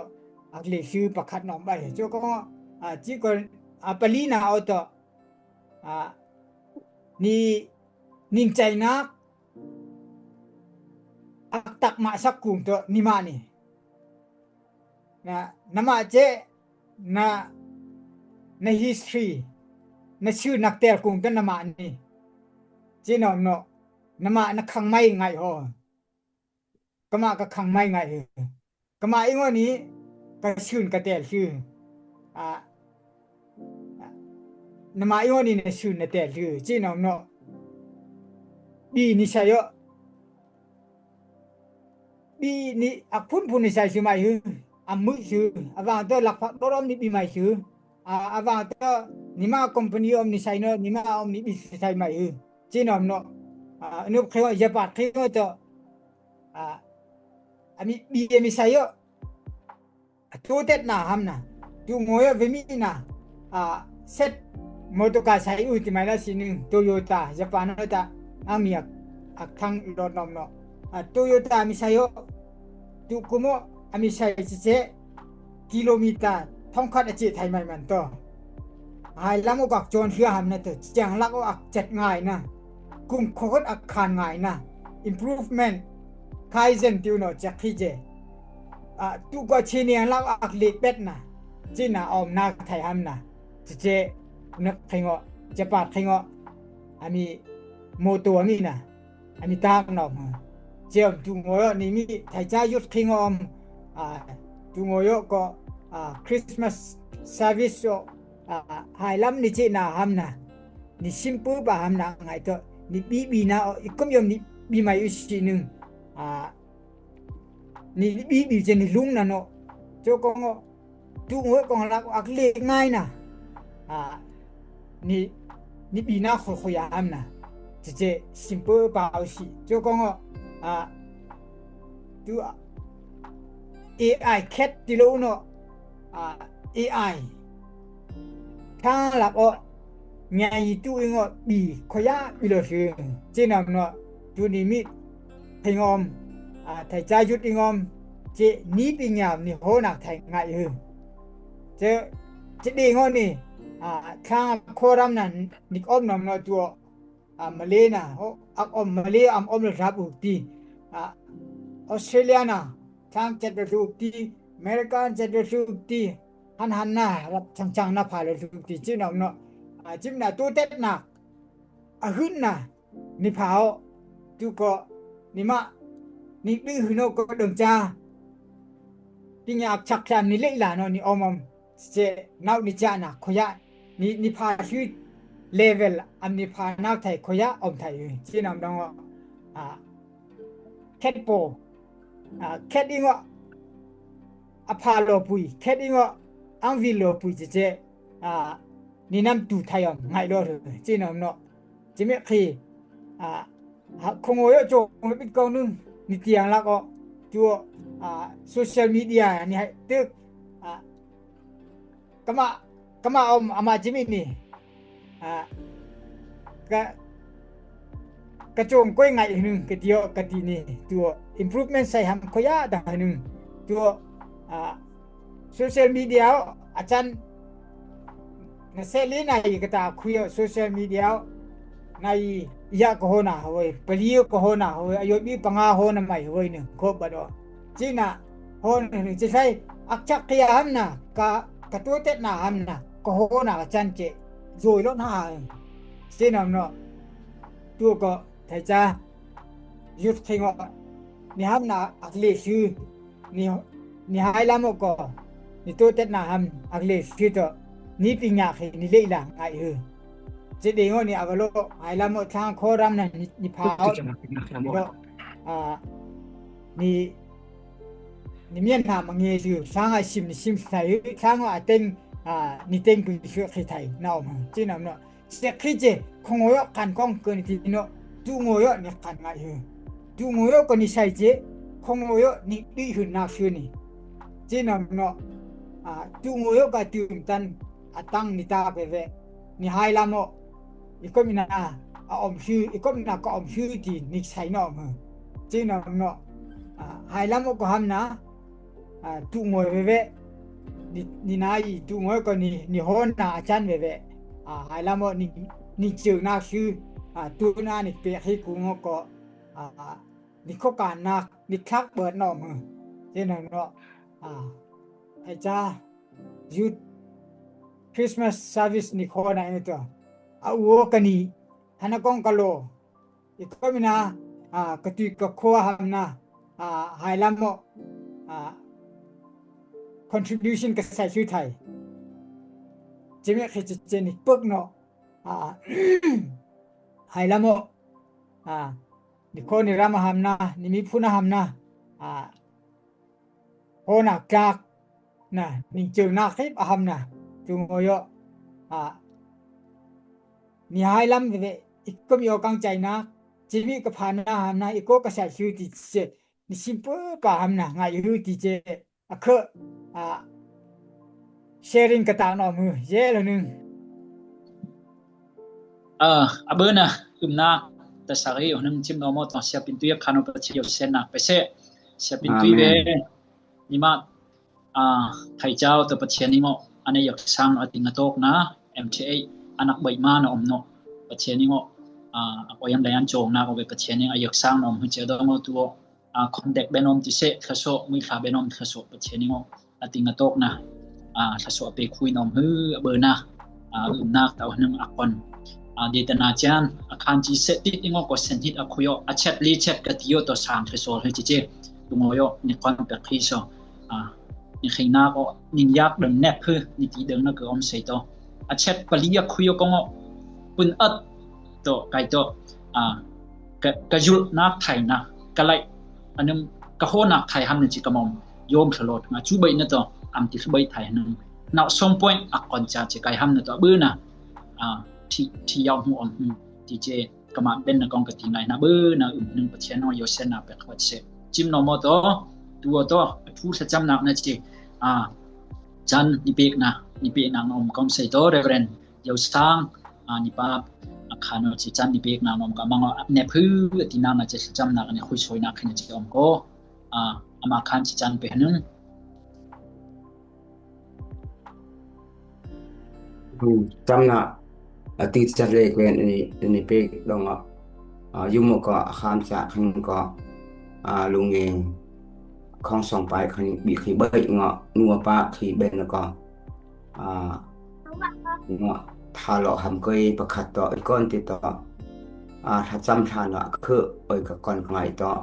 ອັກເລຊື ປະຄັດນອມໄບ ໂຈກອງ ອາ ຈິກອນ ອາ ປາລີນາ ອອໂຕ ອາ ນິ ນິງໄຈນາກ ອັກຕັກມະສັກກຸງໂຕ ນິມານີ ນະ ນະມະເຈ ນະ ໃນຮິສທຣີ ນະຊື່ນັກແຕລກຸງຕະນະມະນີ້ ເຈນອມເນາະ ນະມະນະຄັງໄມ້ໄງໂຮ ກະມະກະຄັງໄມ້ໄງເອີ ກະມະອີງວະນີ້ ກະຊື່ນກະແຕລຊື່ ອາ ນະມະອີງວະນີ້ນະຊື່ນນະແຕລຊື່ ເຈນອມເນາະ ບີນິໄຊເອາະ ບີນິ ອາ ພຸ້ນ ພຸ້ນນິໄຊຊື່ໄມ ອຳມືຊື່ ອາວາງເຕີລັກພັກດອມນິບີໄມຊື່ ອາ ອາວາງເຕີນິມາຄອມພານີອອມນິໄຊເນາະ ນິມາອອມນິບີໄຊໄມ ເຈນອມເນາະ ອາ ອະນຸເຄວະ ຢາປາດເຄວະເຕາະ ອາ ອາມີບີອາມີໄຊເອາະ ອາ ໂຕເຕັດນາຫຳນະ ຕູໂງຍເວມີນາ ອາ ເຊັດ ໂມໂຕກາໄຊອຸຕິໄມລາຊີໜຶ່ງ ໂຕໂຍຕາ ຢາປານໂນຕາ ອາມີ ອາ ທັງໂລດນອມເນາະ ອາ ໂຕໂຍຕາມີໄຊໂອ ຕູກຸໂມ ອາມີໄຊເຈເຈ ກິໂລມີຕາ ທອງຄັດອາເຈໄທໄມມັນໂຕ ຫາຍລຳໂອກາກໂຈນເຮືອຫຳນະໂຕ ຈຽງລັກໂອອັກຈັດງ່າຍນະ ກຸມໂຄດອາຄານງ່າຍນະ improvement kaizen ຕິວໂນ ຈັກຄີເຈ ອາ ຕຸກວາເຊເນຍລາວອັກເລເປັດນະ ຈີນນາອອມນາກໄທຫຳນະ ຈະເຈ ນະໄຄງໍ ຈະປາດໄຄງໍ ອາມີໂມໂຕອາມີນະ ອາມີຕາກນອກ ຈຽມຕຸງໂງໂຍນີ້ມີໄທຈາຍຸດໄຄງອມ ອາ ຕຸງໂງໂຍກໍ ອາ Christmas service ອາ ຫາຍລຳນິຈິນາຫຳນະ ນິຊິມປືປາຫຳນະ ໄງເຕາະ ນິບີບີນາ ອີກກໍມີອມນິບີໄມອຸຊິໜຶ່ງ ອາ ນິບີບີເຈນິລຸງນະເນາະ ໂຈກອງ ຕຸງໂອກອງລັກອັກເລກງ່າຍນະ ອາ ນິ ນິບີນາໂຄໂຄຍາມນະ ເຈເຈ simple ປາອຸຊິ ໂຈກອງ ອາ ຕຸ ເອໄອ ແຄັດຕິໂລເນາະ ອາ ເອໄອ ທາງລັບອອກ ໃຫຍ່ຕຸອີງອອກ ບີ ໂຄຍາ ບີໂລຊື ເຈນອມເນາະ ຕຸນິມິດ ໄທງອມ ອາ ໄທຈາຍຸດອີງອມ ເຈ ນີປີງາມ ນິໂຮນາກໄທງາຍເອີ ເຈ ເຈດີງອນີ້ ອາ ທາງໂຄຣຳນັ້ນ ນິກອອມນອມເນາະ ຕົວ ອາ ມາເລນະ ໂອ ອັກອອມມາເລ ອຳອອມລະດັບອຸກຕິ ອາ ອອສເຕຣເລຍນະ ທາງຈັດໂດທຸກຕິ ເມລິການຈັດໂດທຸກຕິ ຫັນຫັນນະ ລັບຈັງໆນະ ພາໂລທຸກຕິ ຈິນອມເນາະ ອາ ຈິມນາຕູເຕັດນາກ ອາຫຶນນະ ນິພາໂອ ຕຸກອ ນິມະ ນິດືຫືໂນໂກເດີງຈາ ປິຍາອັກຊັກຊານນິເລລາເນາະ ນິອອມອມ ເຈນາວນິຈານາໂຄຍະ ນິ ນິພາຊືເລເວລ ອຳນິພານາກໄທໂຄຍະອອມໄທ ຈີນອມດອງ ອາ ແຄັດໂປ ອາ ແຄັດອີງອ ອາພາໂລປຸຍ ແຄັດອີງອ ອັງວິໂລປຸຍ ເຈເຈ ອາ ນິນຳຕູໄທອອມ ໄງໂລ ຈີນອມເນາະ ເຈເມຄີ ອາ ຫາ ຄົງໂອໂຍໂຈ ເປັນກອງໜຶ່ງ ນິຕຽງລັກອອ ຕົວ ອາ ໂຊຊຽວມີເດຍ ນີ້ໃຫ້ຕຶກ ອາ ກະມະ ກະມະອອມ ອາມາຈິມິນີ້ ອາ ກະ ກະໂຈງກ້ອຍໄງໜຶ່ງ ກະຕິໂອ ກະຕິນີ້ ຕົວ improvement ໃສ່ຫຳໂຄຍາດາໜຶ່ງ ຕົວ ອາ ໂຊຊຽວມີເດຍ ອາຈານ ນະເສລີນາຍກະຕາຄຸຍໂອ ໂຊຊຽວມີເດຍ ນາຍຍະກະໂຮນາເວີຍ ປະລີກະໂຮນາເວີຍ ອາຍຸບີປະງາໂຮນາໄມເວີຍໜຶ່ງ ໂຄບາດອ ຈີນາໂຮນາໜຶ່ງ ຈະໃຊ້ອັກຈັກກະຍາຫຳນາ ກະ ກະຕົວເຕັດໜ້າຫຳນະ ກະໂຫນາກະຈັນເຈ ໂຢຍລົດຫາ ເຊນຳເນາະ ຕົວກໍໄທຈາ ຢຸດເຄງອະ ນິຫຳນະອັກເລຊື ນິ ນິຫາຍລາມອກກໍ ນິຕົວເຕັດໜ້າຫຳ ອັກເລຊືເຕາະ ນິປິງຍາເຄ ນິເລອີລາງໄອເອີ ເຈເດງອະ ນິອາວະໂລ ຫາຍລາມອກທາງຄໍຣຳນະ ນິ ນິພາວ ອາ ນິ ນິມຽນຫາມະເງຊື ທາງອາຊິມນິຊິມໄຊ ທາງອາເຕັງ ອາ ນິເຕັງກຸນເຊືອເຄໄທນອມ ຈີນອມເນາະ ເຊຄຣິເຈ ຄົງໂງຍອກຄັນກອງເກີນທີເນາະ ຕຸໂງຍອກນິຄັນງາຍເຮ ຕຸໂງຍອກກໍນິໄຊເຈ ຄົງໂງຍອກນິດຸຍຫືນນາກຊືນີ້ ຈີນອມເນາະ ອາ ຕຸໂງຍອກກະຕື່ມຕັນ ອາຕັງນິຕາເປເວ ນິຫາຍລາມອກ ອີກອມນາ ອາອອມຊື ອີກອມນາກະອອມຊື ຈີນນິໄຊນອມເຮ ຈີນອມເນາະ ອາ ຫາຍລາມອກກໍຫຳນາ ອາ ຕຸໂງຍເວເວ ນິ ນິນາອີ ຕຸໂງຍກໍນິ ນິໂຫນາອາຈານເວເວ ອາ ຫາຍລາມອກ ນິ ນິເຈີນາຊື ອາ ຕຸນານິເປະເຮກູງອກກໍ ອາ ນິໂຄການນາ ນິຄັກເບີດນອມເຮ ເຫັນນຳເນາະ ອາ ໄທຈາ ຢຸດ Christmas service ນິໂຄນາເອໂຕ ອາອູໂອກະນີ ຮານາກອງກະໂລ ອີກກໍມີນາ ອາ ກະຕຸຍກະຄົວຫຳນາ ອາ ຫາຍລາມອກ ອາ contribution ກະໃສ່ຊື່ໄທ ເຈເມກເຄເຈເຈນິກເປິກເນາະ ອາ ຫາຍລາມອກ ອາ ນິໂຄນິຣາມະຫຳນາ ນິມີພຸນະຫຳນາ ອາ ໂຫນາກາກນະ ນິງເຈີນາຄລິບອະຫຳນາ ຈຸງໂອໂຍ ອາ ນິຫາຍລຳເວ ອີກກໍມີອອກກາງໃຈນາ ຈິມີກະພານາຫຳນາ ອີໂກກະໃສຊື່ຕິເຈ ນິຊິມເປີປາຫຳນາ ງາຍຮືຕິເຈ ອາເຄ ອາ sharing ກະຕາງນອກມື ເຢລະໜຶ່ງ ເອີ ອາເບີນະ ອຶມນາ ຕະສາເຮຍໜຶ່ງ ຈິມນອມໂມຕອນເຊຍປິນຕຸຍຄານອປະເທດເຊນນາກໄປເຊ ເຊຍປິນຕຸຍເວ ນິມາ ອາ ໄທເຈົ້າຕະປະເທດນິໂມ ອາເນຍກສາງອາຕິງກະໂຕກນາ ເອັມທີເອ ອານັກໄບມານອມໂນ ປະເທດນິໂມ ອາ ອາກອຍາມໄດອັນໂຈງນາ ອອເວປະເທດນິອາຍົກສາງນອມ ຫືເຈດອງໂອຕົວ ອາ ຄອນແດກເບນອມຕິເຊ ຄະໂຊ ມືຄາເບນອມ ຄະໂຊ ປະເທດນິໂມ ອາຕິງກະໂຕກນາ ອາ ຄະໂຊ ອາເປຄຸຍນອມ ຫືອເບີນາ ອາ ອຶມນາກຕາວໜຶ່ງອາກອນ ອາ ເດຕະນາຈານ ອາຄານຈີເສຕິດອີງກໍເຊັນຮິດອາຄຸຍອອ ອາແຊັດລີແຊັດກະຕິໂຍໂຕສາງເຄໂຊ ເຮຈິເຈ ຕຸງໂອໂຍ ນິຄອນເປຄຣິໂຊ ອາ ນິເຄງນາກໍນິງຢາກເດີງແນັບ ຫື ນິຕິເດີງນະກຶອອມເຊໂຕ ອາແຊັດປະລິຍາຄຸຍອອກອງ ປຶນອັດ ໂຕ ໄກໂຕ ອາ ກະ ກະຢຸດນາກໄທນາ ກະໄລ ອາ ອານຸ ກະໂຫນາກໄທຫຳນະຈິກະມອມ ໂຍມສະໂລດ ງາຈູໃບນະໂຕ ອຳຕິສະໃບໄທຫະໜຶ່ງ ນາວຊົງປ່ອຍ ອາກອນຈາຈິໄກຫຳນະໂຕ ອາເບີນາ ອາ ທີ ທີຍາວຫູອອນ ທີເຈ ກະມາເປັນນະກອງກະຕິງໄລນາເບີນາ ອຶມໜຶ່ງປະເທດນ້ອຍໂຍເຊນນາ ເປັນຄວັດເຊ ຈິມນອມໂມໂຕ ຕູໂອໂຕ ອາທູສະຈຳນາກນະຈິ ອາ ຈັນນິເປກນາ ນິເປກນາງອອມກອມໄຊໂຕ ເຣເວເຣນ ເຢວສາງ ອາ ນິປາບ ອາຄານອນຊິຈັນ ນິເປກນາງອອມກະມັງອອ ແນບ ຫື ອາຕິນາງນາເຈສະຈຳນາກ ອາເນຄຸຍຊ່ວຍນາກ ຄະນະຈິອອມໂກ ອາ ອາມາຄານຊິຈັນເປຫະໜຶ່ງ ອືມ ຈຳນະ ອາ ຕິດສະເລກເວນ ອັນນີ້ ອັນນີ້ເປກດອງອະ ອາ ຍຸມະກະອາຄາມສະເຄັງກະ ອາ ລຸງເອງ ຂອງສອງປາຍຄັນບີຄີເບຍເງາະ ນົວປາຄີເບນລະກະ ອາ ເງາະ ທາເລາະຫຳເກຍປະຄັດເຕາະ ອີກອນຕິເຕາະ ອາ ຖ້າຈຳທ່ານອະ ຄື ເອີຍ ກະກ່ອນກະໄງເຕາະ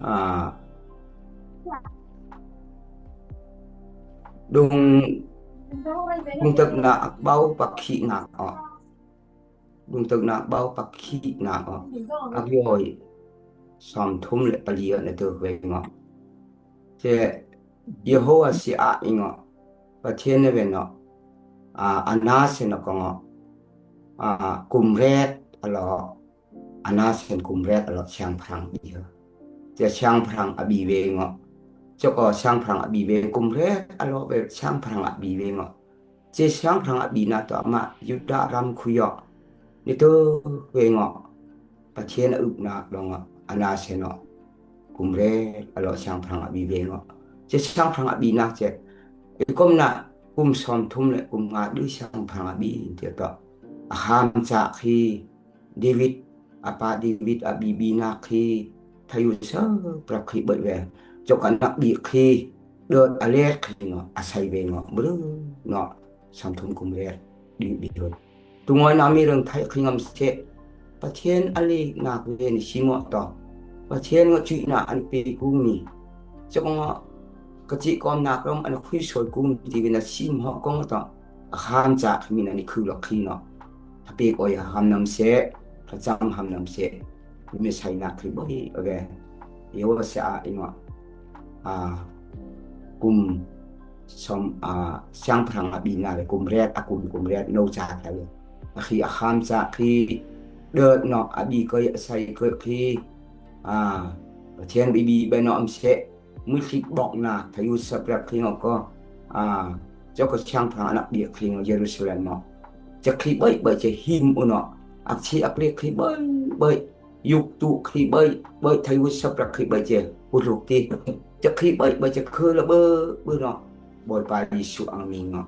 ອາ ດຸງ ດຸງຕຶກນາອັກເບົາປາຄີນາກອອກ ດຸງຕຶກນາເບົາປາຄີນາກອອກ ອັກໂຍຍ ຊອມທຸມ ແລະ ປະເລຍ ແລະ ເຕີກເວເງາະ ເຈ ເຢໂຮວາຊິອາອີເງາະ ປະເທດເນເວເນາະ ອາ ອານາເຊນອກອງ ອາ ກຸມແຣດອະລອ ອານາເຊນກຸມແຣດອະລອ ຊຽງພລັງບີ ເຈ ຊຽງພລັງອະບີເວເງາະ ເຈົ້າກໍຊຽງພລັງອະບີເວ ກຸມແຣດອະລອເວ ຊຽງພລັງອະບີເວເງາະ ເຈ ຊຽງພລັງອະບີນາຕອມາ ຢູດາຣຳຄຸຍອ ນິໂຕເວເງາະ ປະເທດອະອຶບນາດອງ ອານາເຊນອ ກຸມແຣດອະລອ ຊຽງພລັງອະບີເວເງາະ ເຈ ຊຽງພລັງອະບີນາ ເຈ ເອກົມນາ ກຸມຊອມທຸມ ແລະ ກຸມງາດື ຊຽງພລັງອະບີ ເຈ ຕອ ອາຄາມຈາຄີ ເດວິດ ອາປາເດວິດ ອະບີບີນາຄີ ທະຍຸເຊີ ປະຄຣິເບິດແວ ຈົກກະນັກບີຄີ ເດີດອາແລດຄຣິງເນາະ ອາໄສເວເນາະ ບລຶງເນາະ ສາມທຸ່ມກຸມແລດ ດີ ດີເດີດ. ຕຸງອຍນາມີເລື່ອງໄທຄຣິງອຳເສະ ປະເທນອາລີກນາກເວນຊິເໝາະຕໍ່ ປະເທນງໍ້ຈຸຍນາອັນເປກຸງນີ້ ຈະກໍງໍ້ກະຈິກອມນາກຣອມອັນຄຸຍໂຊຍກຸງ ທີ່ເວນາຊິເໝາະກໍງໍ້ຕໍ່ ອາຄາມຈາກມິນານິຄືລັກຄີເນາະ ທະເປກອຍຫາມນຳເສະ ທະຈຳຫາມນຳເສະ ມີໄຊນາຄຣິບອຍເວ ເຍວະສະອາ ອາ ກຸມ ສອມ ອາ ຊຽງພຣາງອາບີນາເລ ກຸມແຣດ ອາກຸມ ກຸມແຣດ ໂນຈາກເລ ອາຄີ ອາຄາມຈາກຄີ ເດີດເນາະ ອາບີເກີຍ ອາໄຊເກີຍ ຄີ ອາ ປະທຽນບີບີ ໄບນອມເຊ ມືຄລິກບອກນາ ທະຍຸສະປຣະຄຣິງ ອອກກໍ ອາ ເຈົ້າກໍຊຽງພຣາງອານັກເບຍຄຣິງ ເຢຣູຊາເລັມເນາະ ຈະຄຣິບອຍ ເບີຍ ຈະຫິມອຸເນາະ ອັກຊີ ອັກເລ ຄຣິບອຍ ເບີຍ ຍຸກຕຸ ຄຣິບອຍ ເບີຍ ທະຍຸສະປຣະ ຄຣິບອຍ ຈະ ອຸລຸກຕິ ຈະຄຣິບອຍ ເບີຍ ຈະເຄີລະເບີ ເບີເນາະ ບອຍປາເຢຊູອັງມີເນາະ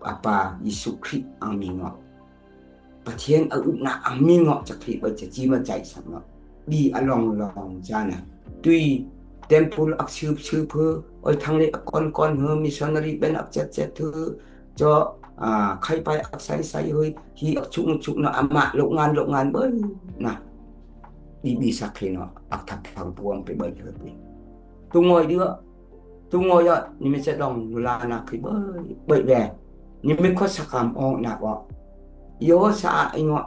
ອາປາເຢຊູຄຣິດອັງມີເນາະ ປະທຽນອາອຶບນາອັງມີເນາະ ຈະຄຣິບອຍ ຈະຈີມາໃຈສັງເນາະ ບີອາລອງລອງຈານະ ຕຸຍ ເຕັມປຸນອັກຊືບຊືເພີ ອອຍທັງເລອາກອນກອນເຮີ ມິຊອນນາຣີແບນອັກຈັດແຈດເທີ ເຈາະ ອາ ໄຄປາຍອັກໄຊໄຊເຮີຍ ຮີອັກຊຸກຊຸກເນາະ ອາມະໂລກງານໂລກງານເບີຍນະ ບີບີສັກເຄເນາະ ອັກທັບພັງປວມໄປເບີຍເຮີຍ ຕຸງອຍເດືອ ຕຸງອຍຍະ ນິມິດຈະດອງນຸລານາຄຣິບອຍ ເບີຍແວ ນິມິດຄອດສະກາມອອກນາກອ ໂຍສະອາ ອາຍຸ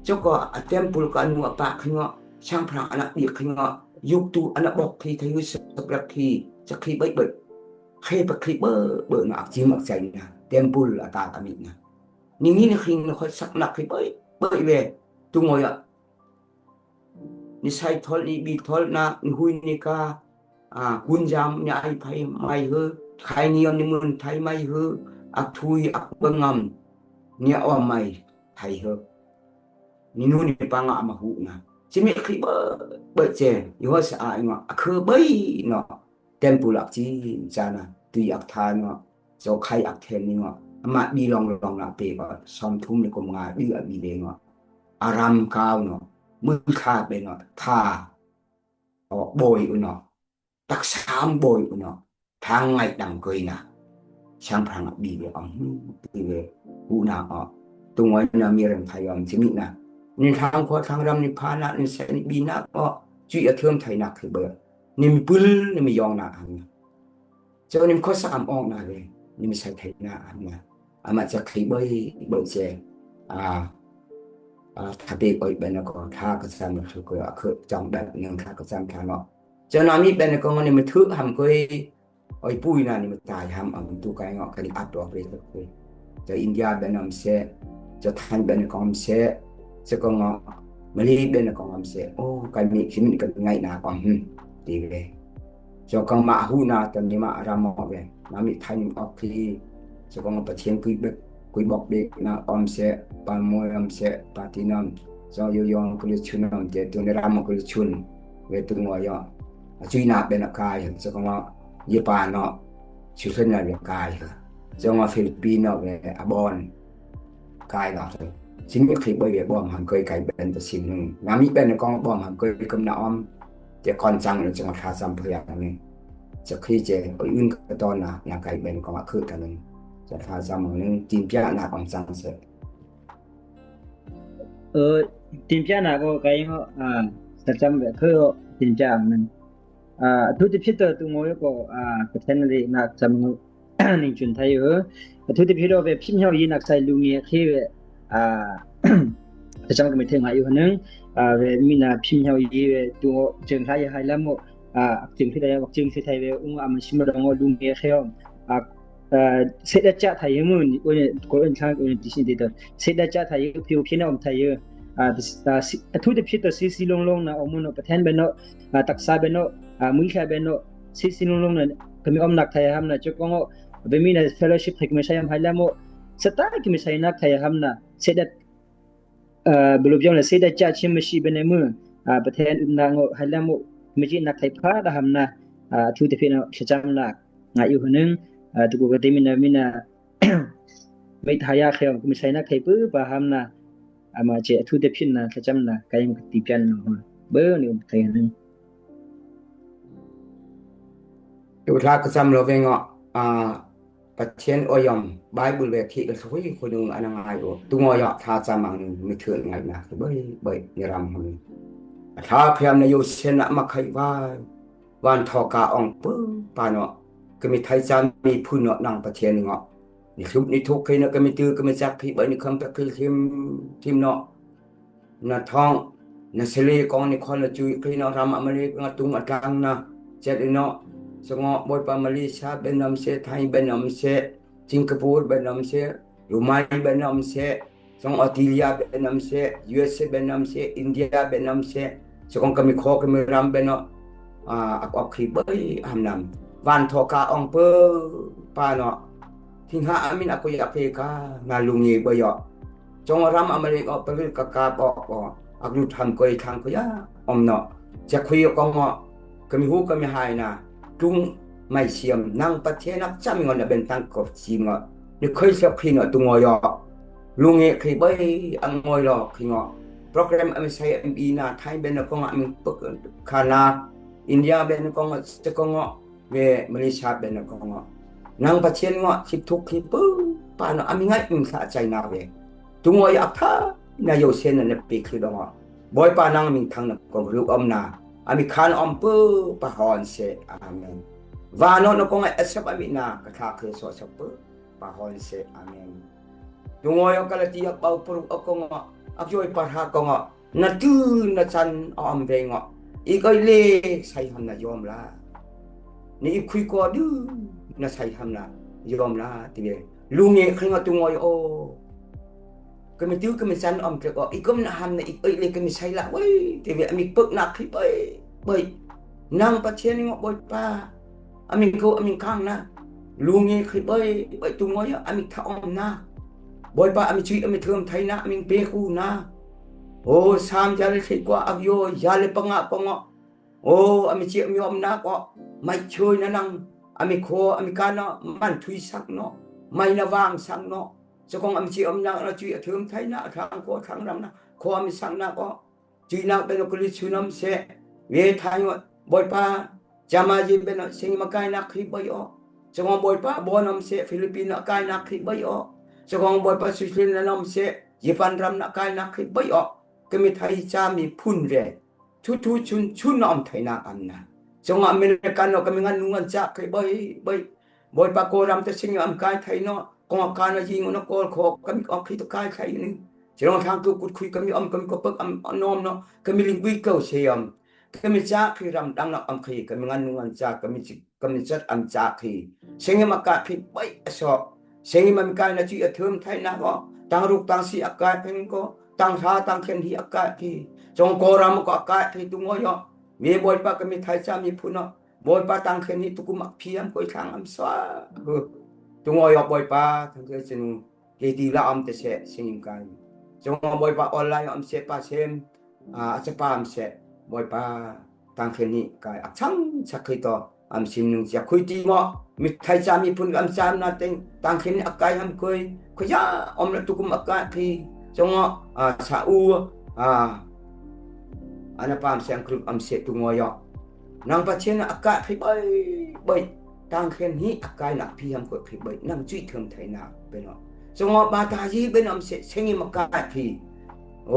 ເຈົ້າກໍອາເຕັມປຸລກະອະນຸອະປາກຂະເນາະ ຊາງພຣາງອະນະເບຍກຂະເນາະ ຍຸກຕຸອະນະບອກທີ ທະຍຸສະປຣະຄຣີ ສະຄຣີເບີຍເບີຍ ເຄປະຄຣີເບີຍເບີຍນະ ອັກຈິງອັກໃຈນະ ເຕັມປຸລອາຕາກະມິນະ ນິງນີ້ນະຄຣິງນະຄອດສັກນາຄຣິບອຍ ເບີຍແວ ຕຸງອຍຍະ ນິໄຊທໍລ ນິບີທໍລນາ ນິຮຸຍນິກາ ອາ ກຸນຢາມ ນິໄອໄພໄມເຮີ ໄຄນິຍອນ ນິມຸນໄທໄມເຮີ ອັກທຸຍ ອັກເບິ່ງງາມ ນິອອມໄມໄທເຮີ ນິນູ ນິປາງອາມາຮຸນາ ຊິເມຄຣິເບີຍ ເບີຍເຈ ໂຍສະອາ ອາຍຸ ອາເຄີເບີຍເນາະ ເຕັມປຸລອັກຈີນຈານະ ຕຸຍອັກທານເນາະ ເຈົ້າໄຄອັກແທນນີ້ເນາະ ອາມາບີລອງລອງນະເປກອ ຊອມທຸມໃນກົມງາ ດືອະບີເດເນາະ ອາຣາມກາວເນາະ ມືຄາເປເນາະ ທາ ອອກໂບຍອຸເນາະ ຕັກສາມໂບຍອຸເນາະ ທາງໄງດຳເກີຍນະ ຊາງພຣາງອະບີເວອອງ ອື ເວ ອຸນາອອກ ຕຸງອຍນາມີເລື່ອງໄທອອມຊິມິນະ ນິທາງໂຄທາງຣຳ ນິພານະ ນິໄຊ ນິບີນະອອກ ຈຸຍອະເທີມໄທນະຄືເບີ ນິມປືນ ນິມຍອງນະອັນ ເຈົ້ານິມໂຄສາມອອກນາເວ ນິມໄຊໄທນະອັນນະ ອາມາຈະຄຣີເບີຍ ເບີຍເຈ ອາ ອາ ທາເປກອອຍແບນນະກອ ທາກະຊາມນະຄືເກີຍ ອາເຄີຈອງແບບໜຶ່ງ ທາກະຊາມທາເນາະ ເຈົ້ານາມີແບນນະກອ ມັນນີ້ມັນຖືກຫຳເກີຍ ອອຍປຸຍນານີ້ມັນຕາຍຫຳ ອຳຕູໄກເງາະ ກະນິອັດອອກເວ ເຈົ້າອິນເດຍແບນນຳເຊ ເຈົ້າໄທແບນນະກອງເຊ ເຈົ້າກະເງາະ ມາລີແບນນະກອງເຊ ໂອ ໄກມີຄິມກະໄງນາກອມ ດີເວ ເຈົ້າກະມາຫູນາ ຕອນນີ້ມາອາຣາມອກເວ ນາມີໄທນິມອອກຄີ ເຈົ້າກະມາປະທຽນກຸຍເບັກ ກຸຍບອກເບັກນາອອມເຊ ປາໂມຍອອມເຊ ປາຕິນອມ ເຈົ້າໂຍຍອງກຸລະຊຸນອມເຈ ຕຸນຣາມອງກຸລະຊຸນ ເວຕຸງວອຍອ ອາຈຸຍນາເປັນອາກາຍ ເຈົ້າກະມາ ເຢປານເນາະ ຊຸເທນນາເວກາຍ ເຈົ້າກະມາຟີລິບປິນເນາະ ເວອາບອນ ກາຍລາວ ຊິມີຄລິບເບີຍເບຍບອມຫຳເກີຍໄກແບນປະຊິມໜຶ່ງ ນາມີແບນໃນກອງບອມຫຳເກີຍກຳນາອອມ ແຕ່ກ່ອນຈັງເນາະ ຈັງຫວັດທ່າຊຳເພື່ອຫຍັງນີ້ ຈະຄຣີເຈ ອອຍອື່ນກະຕອນນາ ນາໄກແບນກອງອະຄືທາງໜຶ່ງ ຈະທ່າຊຳໜຶ່ງ ຈິນປຽນາກອມຈັງເສ ເອີ ຈິນປຽນາກອມໄກເນາະ ອາ ສະຈຳແບບເພີ ຈິນປຽນາກອມ ອາ ອາທຸດຕິພິດເຕີຕຸງໂງຍກໍ ອາ ປະເທນເລນາກຈຳ ນິງຈຸນໄທເອີ ອາທຸດຕິພິດເຕີເວ ພິມເຮົາຢີນາກໄຊລູເງເຄເວ ອາ ປະຈຳກະມິເທິງຫາຢູ່ຫັ້ນໜຶ່ງ ອາ ເວມີນາພິມເຮົາຢີເວ ຕຸງໂງເຈີງໄທໄຮລາໂມ ອາ ເຈີງທີ່ໄດ້ ເຈີງທີ່ໄທເວ ອຸງອາມາຊິມະດອງລູເງເຄ ອາ ເອີ ເສດດາຈະໄທເຮີ ໂອເນ ໂກເອັນທາງໂອເນຕິຊິນຕິໂຕ ເສດດາຈະໄທເຮີ ພິວເຄນອອມໄທເຮີ ອາ ອາ ອາທຸດຕິພິດເຕີ ຊີຊີລົງລົງນາ ອອກມຸນອອກປະແທນເບເນາະ ອາ ຕັກສາເບເນາະ ອາ ມຸຍຄາເບເນາະ ຊີຊີລົງລົງນາ ກະມີອອມນັກໄທຫຳນາ ເຈົ້າກອງເບມີນາ ເຟໂລຊິບໄທກະມີໄຊຫຳໄຮລາໂມ ສະຕາກະມີໄຊນັກໄທຫຳນາ ເສດດາ ເອີ ເບລົບຢອງລະ ເສດດາຈະຊິມະຊິເບເນມື ອາ ປະເທນອຸນນາໂງໄຮລາໂມ ເມຈິນັກໄທພາດາຫຳນາ ອາ ອາທຸດຕິພິດເນາະ ຊະຈຳນາ ງາຍຢູ່ຫຶ່ງ ອາ ຕຸກກະຕິມິນາ ມິນາ ເມທາຍາເຄວ ກຸມໄຊນາໄຄປືປາຫາມນາ ອາມາເຈອາທູເຕພິນນາ ຂະຈຳນາ ກາຍັງກະຕິກຽນນາ ເບີນິວໄຄໜຶ່ງ. Tuta kacam lo vengo a patien oyom Bible ve thi la thui khunung anangai o tungo yo tha camang ni mi thun ngai na boi boi ni ram hon. Tha phiam na yo sen na ma khai vai van tho ka ong pu pa no kami thai cam mi phun no nang patien ngo ni thup ni thuk khe no kami tu kami chak khi boi ni kham pa khi thim thim no. Na thong na sele kong ni khon la chui kri no ram Amerik nga tung atang na chet ino songo boi pa Malaysia benam se Thai benam se Singapore benam se Rumai benam se song Australia benam se U S A benam se India benam se song kami kho kami ram beno a ak ok khi boi ham nam van tho ka ong pe pa no thing ha amin aku ya ke ka na lungi boi yo. Jong ram Amerik o pelu ka ka bok o ak lu tham koi thang ko ya om no ja khui ko ngo kami hu kami hai na tung mai siam nang patien ak cham ngo na ben tang ko sim ngo ni khoi sap khi no tu ngo yo lungi khi boi ang ngoi lo khi ngo program ami sai ami na Thai ben ko ngo ami pek khana India ben ko ngo se ko ngo ເວມາເລຊຍາເປັນນະກອງເນາະ ນາງປະທຽນເນາະ ຊິທຸກທີ່ປຶ້ມປານເນາະ ອາມີໄງມີສະໃຈນາເວ ຕຸງວຍອັບທານາໂຍເຊນນະເນປິຄືດອງເນາະ ບອຍປານາງມີທັງນະກອງ ຣຶອອມນາ ອາມີຄານອອມປຶ້ມປາຮອນເຊ ອາເມນ ວານອນນະກອງໄອແອດສະບາມິນາ ກະທາຄືໂສສະປຶ້ມປາຮອນເຊ ອາເມນ ຕຸງວຍອອກກາລາເຕຍ ເບົາປຣຸອອກກອງເນາະ ອາກໂຍຍປາທາກອງເນາະ ນະຕື້ນະຈັນອອມເວງເນາະ ອີກອຍເລ ໄຊຫຳນະຍອມລາ ນີ້ອີກຄຸຍກໍດືນະໄຊຫຳນະຍອມລາ ຕິເວ ລຸງເງ ໄຄງະຕຸງອຍໂອ ກະມີຕື້ກະມີສັນອອມເກອ ອີກອມນະຫຳນະ ອີກອຍເລກະມີໄຊລະເວີຍ ຕິເວ ອາມີເປິກນາຄລິບເອີຍ ເບີຍ ນາງປະເທນເງາະ ເບີຍປາ ອາມິງໂກອາມິງຄັງນາ ລຸງເງ ຄລິບເບີຍ ເບີຍຕຸງອຍ ອາມິງທະອອມນາ ເບີຍປາ ອາມິງຈຸຍ ອາມິງເທີມໄທນາ ອາມິງເປຄູນາ ໂອ ສາມຢາເລເທກວາ ອາກໂຍ ຢາເລປະງະປະເງາະ ໂອ ອາມິງເຈອາມິງອອມນາເກາະ ໄມເຊີຍນະນັງ ອາມິງໂຄ ອາມິງການະ ມັນທຸຍສັກເນາະ ໄມນະວາງສັກເນາະ ສະກອງອາມິງເຈອາມິງນາ ອາຈຸຍ ອາເທີມໄທນາ ທາງໂຄ ທາງລຳນາ ໂຄ ອາມິງສັກນາເກາະ ຈຸຍນາເປັນໂອກະລິຊຸນຳເສ ເວທາຍວະ ບອຍປາ ຈາມາເຍເປັນເສງມາກາຍນາຄລິບເບີຍອອກ ສະກອງບອຍປາ ບອນຳເສ ຟີລິບປິນນາກາຍນາຄລິບເບີຍອອກ ສະກອງບອຍປາ ສວິດເຊີແລນນຳເສ ເຢປັນຣຳນາກາຍນາຄລິບເບີຍອອກ ກະມີໄທຈາມີພຸນແວ ທຸທຸຊຸນຊຸນອອມໄທນາອຳນາ ຈອງອາເມລິກັນເນາະ ກະມີງານນຸງງານຈາກໄຄເບີຍ ເບີຍ ເບີຍປາໂກຣຳຕະຊິງອຳກາຍໄທເນາະ ກອງອາການນະຍິງນະໂກລໂຄ ກະມີອອກຄຣິຕະກາຍໄທໜຶ່ງ ຈະລອງທາງກູກຸດຄຸຍ ກະມີອຳ ກະມີກະເປິກອຳນອມເນາະ ກະມີລິງບຸຍເກີວເຊອຳ ກະມີຈາກຄຣິຣຳດັງນະອຳຄຣີ ກະມີງານນຸງງານຈາກ ກະມີ ກຳຈັດອຳຈາກຄີ ເຊງເງມາກາດຄີ ໄບອະຊອກ ເຊງເງມາມີກາຍນາຈີອະເທີມໄທນາກໍ ຕັງລຸກຕັງຊີອາກາດເພັງກໍ ຕັງທາຕັງເຄນຮີອາກາດຄີ ຈົງກໍຣຳກໍອາກາດຄີ ຕຸງອຍອ ເວບອຍປາກະມີໄທຈາມີພຸນອ ບອຍປາຕັງເຄນຮີຕຸກຸມອະພຽມກົຍທາງອຳສວາ ຕຸງອຍອ ບອຍປາທັງເຄນຊິນູ ເກຕີລາອຳເຕເຊ ເຊງເງມາກາຍ ຈົງອຍອ ບອຍປາອອນລາຍອຳເຊປາເຊມ ອາ ອາຈະປາມເສ ບອຍປາ ຕາງເຂນນິກາຍ ອັກຊັງສັກຄີໂຕ ອຳຊິນນຸຈາຄຸຍຕີເມາະ ມິໄທຈາມີພຸນອຳຈາມນາເຕັງ ຕາງເຂນນິອາກາຍອຳເຄີຍ ຂະຍາອອມລະຕຸກຸມອາກາດຄີ ຈະເງາະ ອາ ສາອູ ອາ ອານາປາມແສງຄຣຶກອຳເສຕຸງອຍອ ນາງປະເທນອາກາດຄີເບີຍ ເບີຍ ຕາງເຂນນິອາກາຍນະພີອຳເຄີຍຄີເບີຍ ນາງຈຸຍເທີມໄທນາເປັນເນາະ ສະເງາະບາຕາຢີເປັນອຳເສ ເຊງເງມາກາຍຄີ ໂອ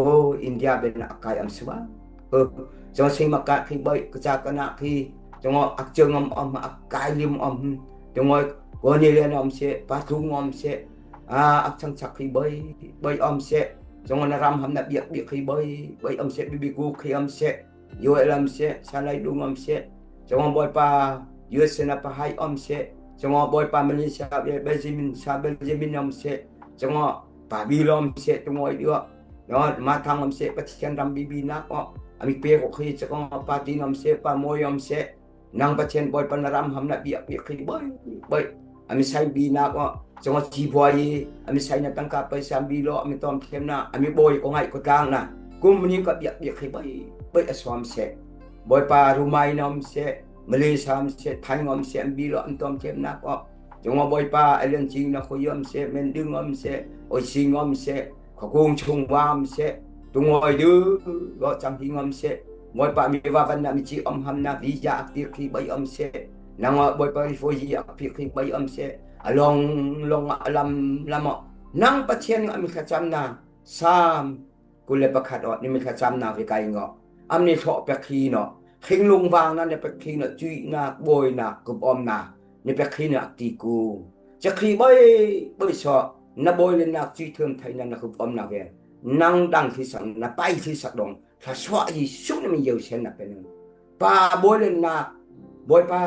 ອິນເດຍເປັນອາກາຍອຳສະຫວ່າງ ເອີ ຈະເຊງມາກາຍຄີເບີຍ ກະຈາກະນະຄີ ຈະເງາະອັກເຈີງອຳອຳ ອັກກາຍລິມອຳ ຈະເງາະໂກນີເລນອຳເສ ປາທຸງອຳເສ ອາ ອັກສັງສັກຄີເບີຍ ເບີຍອຳເສ ຈະເງາະນະຣຳຫຳນະບຽກບຽກຄີເບີຍ ເບີຍອຳເສ ບີບີກູຄີອຳເສ ໂຍເອລອຳເຊ ຊາໄລດຸງອຳເຊ ຈະງອບອຍປາ ຢູເອສເຊນາປະໄຮອຳເຊ ຈະງອບອຍປາ ມາເລເຊຍ ເບນຈາມິນ ຊາເບນຈາມິນອຳເຊ ຈະງອບປາບີລອມເຊ ຈະງອຍເດືອ ຍອດມາທາງອຳເຊ ປະທຽນດຳບີບີນາກອ ອາມິເປໂກຄີ ຈະງອບປາຕີນອຳເຊ ປາໂມຍອຳເຊ ນາງປະທຽນບອຍປານາຣຳ ຫຳນາບຽກ ບຽກຄີເບີຍ ເບີຍ ອາມິໄຊບີນາກອ ຈະງອບຈີບວາຍ ອາມິໄຊນາຕັງກາໄປສາມບີໂລ ອາມິຕອມເທມນາ ອາມິໂບຍກໍໄງກໍຕາງນາ ກຸມນີ້ກໍບຽກ ບຽກຄີເບີຍ ເບີຍ ອະຊອມເຊ ບອຍປາຣູໄມນອມເຊ ມາເລຊາມເຊ ໄທງອມເຊ ອຳບີໂລ ອຳຕອມເທມນາກອ ຈະງອບອຍປາ ອາເລນຈີນາໂຄຍອມເຊ ເມັນດຶງອມເຊ ໂອຍຊີງອມເຊ ຂອງກຸງຊຸງວາມເຊ ຕຸງອຍດື ເລາະຈັງຮີງອມເຊ ບອຍປາ ມີວາວັນນາ ມີຈີອອມຫຳນາ ວີຢາອັກຕິຄີເບີຍອຳເຊ ນາງເວົ້າ ບອຍປາຣີໂຟຢີ ອາກພີກຄີໄບອຳເສ ອາລອງ ລອງອາລຳລຳເອາະ ນາງປະທຽນອາມິກາຈຳນາ ຊາມ ກຸນແລປະຄາດອອກ ນິມິກາຈຳນາ ເວກາຍເງາະ ອຳນິເທາະແປກຄີເນາະ ເຄັງລຸງວາງນາ ໃນແປກຄີເນາະ ຈຸຍນາ ໂບຍນາ ກຸບອອມນາ ໃນແປກຄີເນາະ ອັກຕີກູ ຈະຄີໄບ ໄບຊອ ນາໂບຍເລນາ ຈຸຍເທີມໄທນາ ນາກຸບອອມນາແວ ນາງດັງທີ່ສັງ ນາໄປທີ່ສັກດອງ ທາຊວະຢີສຸນມີເຍົວເຊນນະເປັນ ປາໂບຍເລນາ ໂບຍປາ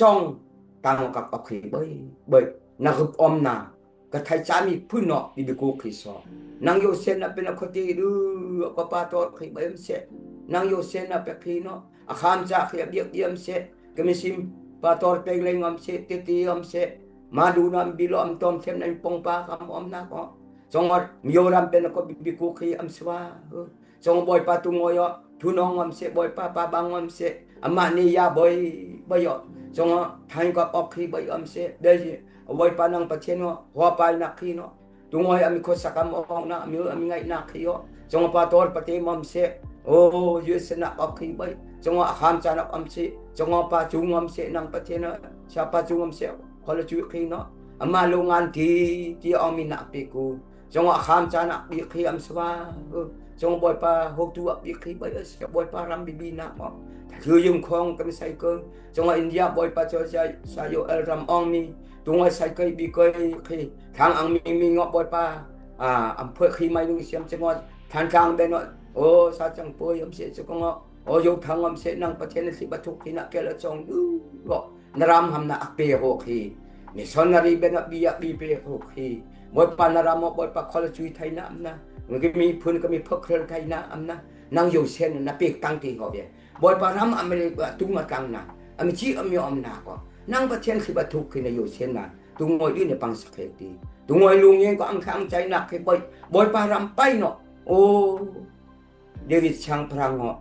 ຈອງ ຕາງກັບອອກຄີໄບ ໄບ ນາກຸບອອມນາ ກະໄທຈາມີພຸ້ນເນາະ ບິບິກູຄຣິສອ ນາງໂຍເຊນນະເປັນອະຄອຕີດື ກະປາຕອດຄຣິໄບອຳເສ ນາງໂຍເຊນນະເປັນຄຣີເນາະ ອາຄາມຈາຄຣິອະບຽກບຽມເສ ກະມີຊິມປາຕອດເປັງເລັງອຳເສ ເຕຕີອຳເສ ມາດູນຳບິລອມຕອມເທັມໃນປົງປາຄຳອອມນາກອ ສອງອອດ ມີໂຍຣຳເປັນອະຄອດບິບິກູຄຣີອຳສວາ ເອີ ສອງບອຍປາຕຸງອອຍອ ທຸນອງອຳເສ ບອຍປາປາບັງອຳເສ ອາມາເນຍາບອຍ ບອຍອ ສອງອອດ ໄທກອບອອກຄຣີບອຍອຳເສ ເດ ອວຍປານັງປະເທນອ ຫົວປາຍນາຄຣີເນາະ ຕຸງອອຍອາມີໂຄສະກຳອອກນາ ອາມີ ອາມີໄງນາຄຣີອ ສອງປາຕອນປະເຕມອມເສ ໂອ ຍືສະນະອອກຄຣີບອຍ ສອງອາຄາມຈານອອກອຳເສ ສອງປາຈຸງອຳເສ ນັງປະເທນ ຊາປາຈຸງອຳເສ ຄອລະຈຸຍຄຣີເນາະ ອາມາໂລງງານທີ່ ທີ່ອອງມີນາເປກູ ສອງອາຄາມຈານອະບີຄຣີອຳສວາ ເອີ ສອງບອຍປາໂຮກຕູອະບີຄຣີບອຍເອີ ສອງບອຍປາຣຳບີບີນາມອ ທືຍືມຂອງກະມີໄຊເກີ ສອງອິນເດຍບອຍປາໂຈຊາຍ ສາໂຍເອລຣຳອອງມີ ຕຸງອາໄຊເກີຍບີເກີຍຄຣີ ທາງອັງມີມີເງາະບອຍປາ ອາ ອຳເພີຄຣີໄມລຸງຊຽມສະຫງອນ ທານທາງເບນອດ ໂອ ສາຈັງໂປຍອຳເສສະກະເງາະ ໂອ ໂຍທາງອຳເສນັງປະເທນນະຊິບະທຸກຄຣີນະແກລະຈອງດູເງາະ ນະຣຳຫຳນະອັກເປໂຮຄຣີ ມິຊອນນາຣີເບນອດບີອະບີເປໂຮຄຣີ ບອຍປານະຣຳ ບອຍປາຄອລະຈຸຍໄທນາອຳນາ ມັນກະມີເພິ່ນກະມີເພິ່ນເຄີນໄທນາອຳນາ ນາງໂຍເຊນນະເປກຕັງຕີເຮົາເດ ບອຍປາຣຳອາເມລິກາຕຸງມາຕັງນາ ອາເມຈິອາມີອຳນາກອ ນາງປະເທນຊິບະທຸກຄຣີນະໂຍເຊນນາ ຕຸງອອຍດີນະປັງສະເຄຕີ ຕຸງອອຍລຸງເອງກະອັງຄາງໃຈນາກເຄບອຍ ບອຍປາຣຳໄປເນາະ ໂອ ເດວິດຊ້າງພຣາງເງາະ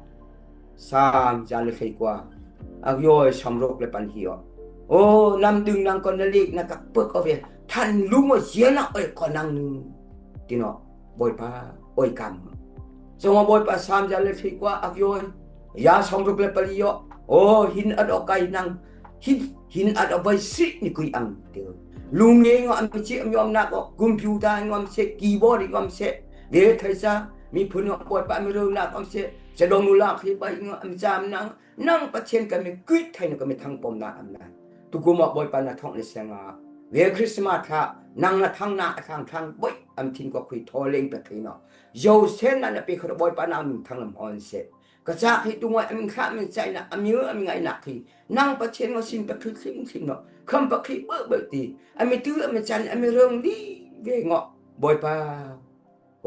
ຊາມຈານເລີເຄກວາ ອາກຢອຍຊອມໂຣກແລະປັນຮີອອກ ໂອ ນຳດຶງນາງກອນນະລີກນາກະເປິກອອກເວ ທ່ານລຸງວ່າເຊຍນະເອີຍ ກອນນາງໜຶ່ງ ຕິເນາະ ບອຍປາ ໂອຍກຳ ສອງວ່າບອຍປາຊາມຈານເລີເຄກວາ ອາກຢອຍ ຢາຊອມໂຣກແລະປະລີອອກ ໂອ ຫີນອັດອອກໄກນາງ ຫີນ ຫີນອັດອອກໄວຊິນິກຸຍອັງເຕີ ລຸງເງງອາເມຈິອາມີອຳນາກອ ຄອມພິວຕາງອມເສ ຄີບອດງອມເສ ເວໄທຊາ ມີພຸນອອກບອຍປາມີເຣີງນາກອມເສ ຈະດອງນຸລາຄີໄບງອມຈາມນາງ ນາງປະເທນກະມີກຶດໄທນະກະມີທັງປອມນາອຳນາ ຕຸກຸມອກບອຍປານາທອງເອແສງອາ ເວຄຣິສມາທາ ນາງນາທັງນາທາງທາງບອຍ ອຳທິນກວ່າຄຸຍທໍເລັງປະເທນເນາະ ໂຍເຊນນະນະເປຄະບອຍປານາມີທັງລຳຮອນເສ ກະຈາກເຮັດຕົວງອຍອາມິງຄະອາມິງໄຈນະ ອາມິວອາມິງໄງນະຄີ ນາງປະເທນງອຊິນປະຄຣີຄຣິມຄຣິມເນາະ ຄຳປະຄຣີເບີເບີຕີ ອາມິຕື້ອາມິຈັນ ອາມິເຣິງລີເວເງາະ ບອຍປາ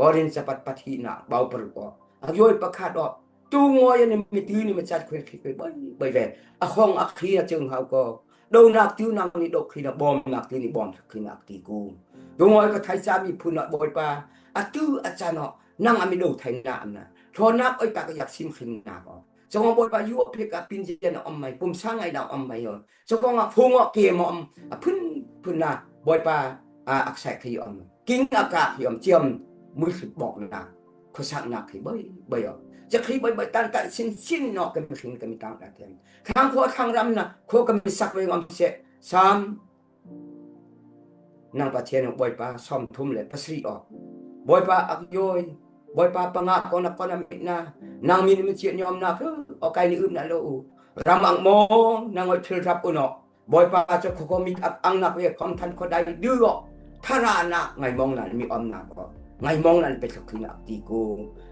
ວໍລິນສະປັດປະທີນະ ເບົາປະລຸອອກ ອາກຢອຍປະຄາດອອກ ຕູງອຍອານິມິຕື້ນິມະຈັດເຄວນຄຣີເບີເບີແວ ອາຂອງອາຄຣີນະເຈີງເຮົາກໍ ໂດນາກຕິວນາງນິໂດຄຣີນະ ບອມນາກຕິວນິບອມຄຣີນະອັກຕີກູ ຕູງອຍກະໄທຈາມີພຸນນະ ບອຍປາ ອາຕື້ອາຈານເນາະ ນາງອາມິໂດໄທນາອຳນາ ໂທນາກອອຍປາກະຢາກຊິມຄຣີນາອອກ ສະຫອບອຍປາຢູ່ອາເຟຣິກາປິນເຢັນອອມໃໝ່ ປຸມສາໄງດາວອອມໃໝ່ເອີ ສະກອງອາຟູງອເກມອມ ອາພຶນພຸນນາ ບອຍປາ ອາອັກສາຍຄຣີອອມ ກິງອາກາຄຣີອອມ ຈຽມມືຄຣິບອກນາ ໂຄສາກນາຄຣີເບີເບີອອກ ຈະຄຣີເບີເບີຕັນຕັນຊິນຊິນເນາະ ກະມີຄຣີນກະມີຕາງດາແທນ ທາງໂຄທາງລຳນະ ໂຄກະມີສັກເວງອອມເສ ສາມ ນາງປະເທນບອຍປາຊອມທຸມແລະປະສະລິອອກ ບອຍປາອັກໂຍຍ ບອຍປາປະງາກອນນະກອນນະມິດນາ ນາງມີນມີຈຽນຍອມນາເອີ ອອກໄກນິອຶບນະໂລອູ ຣຳອັງມອງ ນາງອອຍເທລຮັບໂອເນາະ ບອຍປາຈະໂຄໂຄມິກອັກອັງນາເວຄອມທັນໂຄໄດດືອອກ ທາລານາໄງມອງນັ້ນມີອອມນາກອກ ໄງມອງນັ້ນເປັນສະຄຣີນອັກຕີໂກ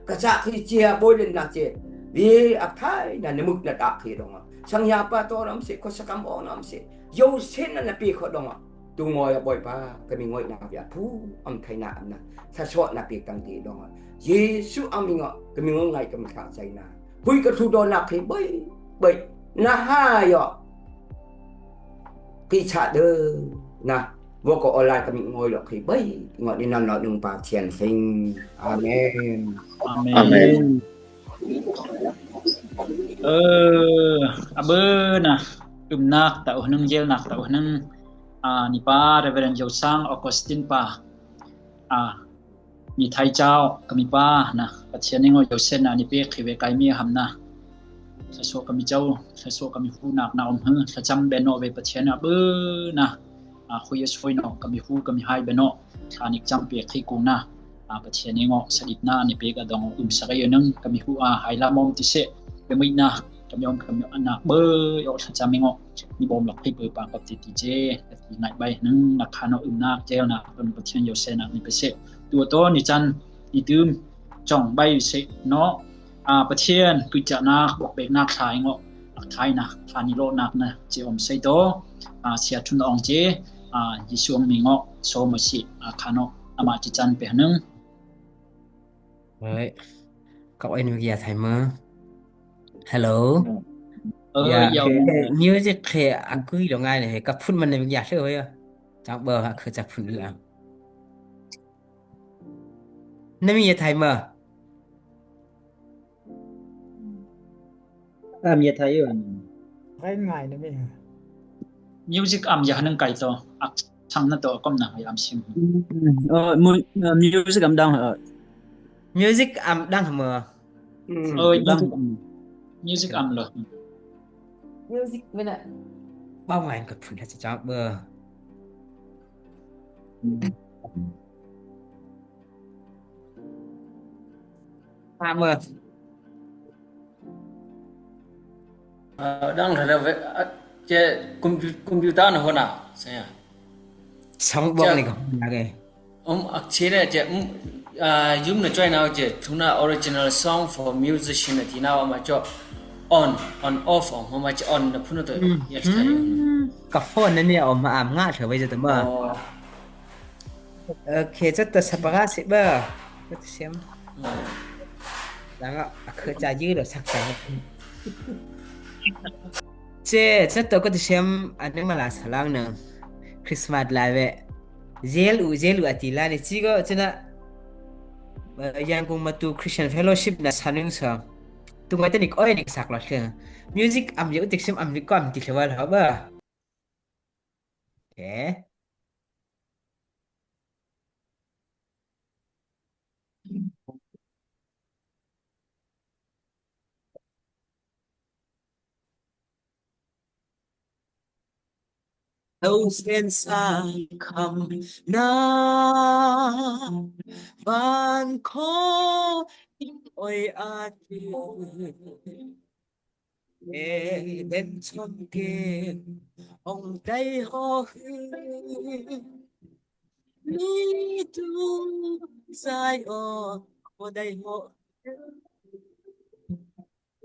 ກະຈາຄຣີເຈຍໂບຍເລນນາເຈ ເວອັກໄທນານະມຶກນະຕາຄຣີດອງ ສັງຍາປາໂຕນຳເສ ໂຄສະກຳອອກນຳເສ ໂຍເຊນນະນະປີໂຄດອງ ຕູງອຍອະບອຍປາ ກະມີງອຍນາວຽດພູອຳໄທນາອຳນາ ສະຊອນະປີຕັງຕີດອງ ເຢຊູອາມິງອ ກະມີງອຍໄງກະມີຂາໃຈນາ ຄຸຍກະທູດອນນາຄຣີເບີຍເບີຍ ນະຫາຍອ ກິຊາເດີ ນະ ວອກອອນລາຍກະມີງອຍລອກຄຣີເບີຍ ງອດນີ້ນຳເນາະ ໜຶ່ງປາທຽນເຊັງ ອາເມນ ອາເມນ ອາເມນ ເອີ ອາເບີນະ ອຶມນາກຕາອຸໜຶ່ງ ເຢວນາກຕາອຸໜຶ່ງ ອາ ນິປາ ເຣເວເຣັນ ໂຢຊາງ ອອກກັສຕິນປາ ອາ ມີໄທເຈົ້າ ກະມີປານະ ປະເທດນິງໂອໂຢເຊນນະ ນິເປກ ຄີເວກາຍເມຍຫຳນະ ສະໂຊກະມີເຈົ້າ ສະໂຊກະມີຮູ້ນາກນາອອມເຮີ ສະຈຳແບເນາະເວປະເທນນະເບີນະ ອາ ຄຸຍສວຍເນາະ ກະມີຮູ້ກະມີຫາຍແບເນາະ ທານິກຈຳເປຍຄຣິກຸງນະ ອາ ປະເທນນີ້ເງາະ ສະດິດນານິເປກະດອງອຶມສະໄກຍະໜຶ່ງ ກະມີຮູ້ອາຫາຍລາມອມຕິເສ ເປມິນະ ກະມີອອມກະມີອານາເບີຍອອກສະຈຳເງາະ ມີບອມລັກຄລິບເປີປາກັບຕິຕິເຈ ກະຕິໄນໃບໜຶ່ງນະຄາເນາະ ອຶມນາກແຈວນາ ເປັນປະເທນໂຍເຊນານິເປເສ ຕົວໂຕນິຈັນ ອີຕື່ມ ຈ່ອງໃບເສເນາະ ອາ ປະທຽນ ປຶດຈະນາກ ບອກເບກນາກ ສາຍເງາະ ອາ ທ້າຍນາກ ທານິໂລນາກນະ ເຈອອມໄຊໂຕ ອາ ເຊຍທຸນອອງເຈ ອາ ຢີສວງມີເງາະ ໂຊມະຊິ ອາ ຄາເນາະ ອາມາຈິຈັນເປຫະໜຶ່ງ ເອີຍ ກັບໄອ້ນິວຢາໄທເມີ Hello ເອີຍ ຢາ ເອີຍ ມິວຊິກເຄອາກຸຍໂລງງາຍເລີຍ ກັບພຸ້ນມັນນິວຢາເລີຍ ຈັກເບີ ຄືຈັກພຸ້ນອີ່ອາ Nami ya timer. Am ya timer. Ngai ngai Nami. Music am ya nang kai to. Ak chang na to kom na ya am sim. Ơ, mu-, ơ, music am dang hơ. Music am dang hơ mơ. Ơ, music am. Music am lo. Music mena. Bao ngai ka phun ha cha bơ. Farmer. Ơ, đang là về, à, che com-, computer nó hôn à? Sao nhỉ? Sóng bông này không là cái. Um, ak chire che, um, ah, yum na choi na che, tuna original song for musician na ti na ma cho on, on off, um, ma cho on na phun to. Yes, ka phone na ni, um, am nga thơ bai cho tama. ໂອເຄ ເຈົ້າຕົວສັບປະລາຊິເບີ ເຈົ້າຕົວເຊມ ແລ້ວກໍເຄີຈາຍືດແລ້ວສັກໃສ່ ເຈ ເຈົ້າຕົວກໍຕົວເຊມ ອັນໜຶ່ງມາລາສະລາງໜຶ່ງ Christmas live ເວ Zelu Zelu Atila ni chigo chena Yangon Matu Christian Fellowship na saning sa tungai tanik oi nik sak lo se music am ye utik sim am ni ko am ti se wal ha ba. Oke. Thâu sen sang khăm na van kho oi a ti. Ê đến chăm kê ông tay ho hư. Ni tu sai o ko dai ho.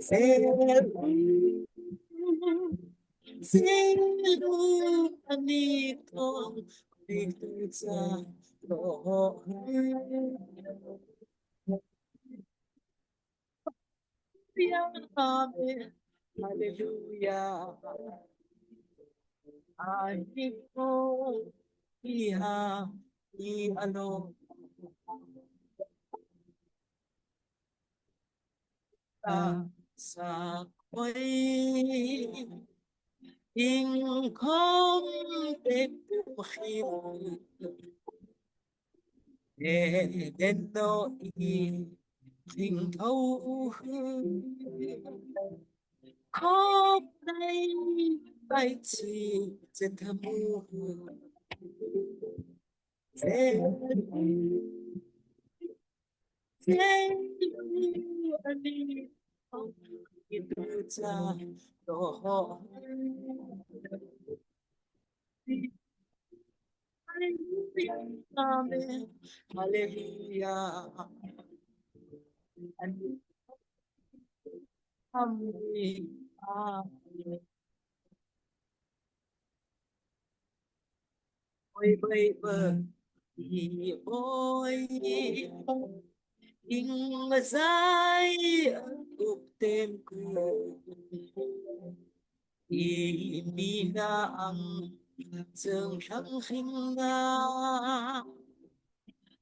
Sel sel ani kong ni tu sa lo ho. Haleluya, haleluya. Ahipo iha i alo. Ta sa koi ing khom te pu khim. Ê đến đó y khinh thâu hư. Khóc đây bay chi chân thơ mu hư. Dê dê lu ani. Khóc y tu cha đỏ. Haleluya. Amen. Haleluya. Amen. Amen. Oi, oi, oi. Oi. Ing mazai up tem ku. I mi na ang chang khang khing na.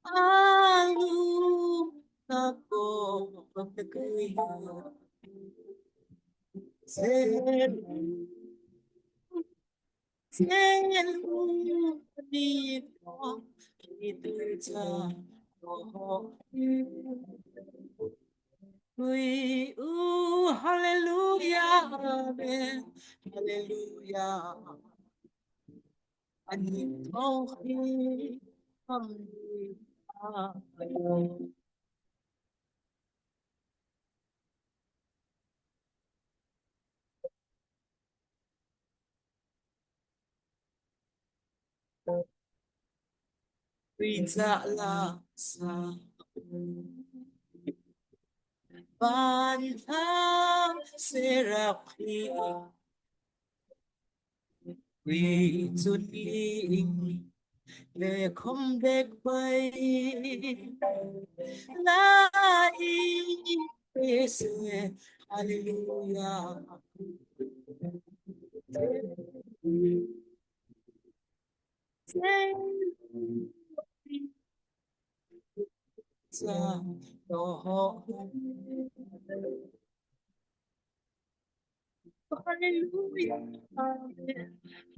Alu na ko pa ta ku. Sen sen u ni ko ni tu cha ko. Ui, u, haleluya, amen. Haleluya. Ani tohi, haleluya. Ui, ja la sa. Ban tha se ra khi. Ui, chut li. Ve khom bek bai. La i pe se. Haleluya. Haleluya.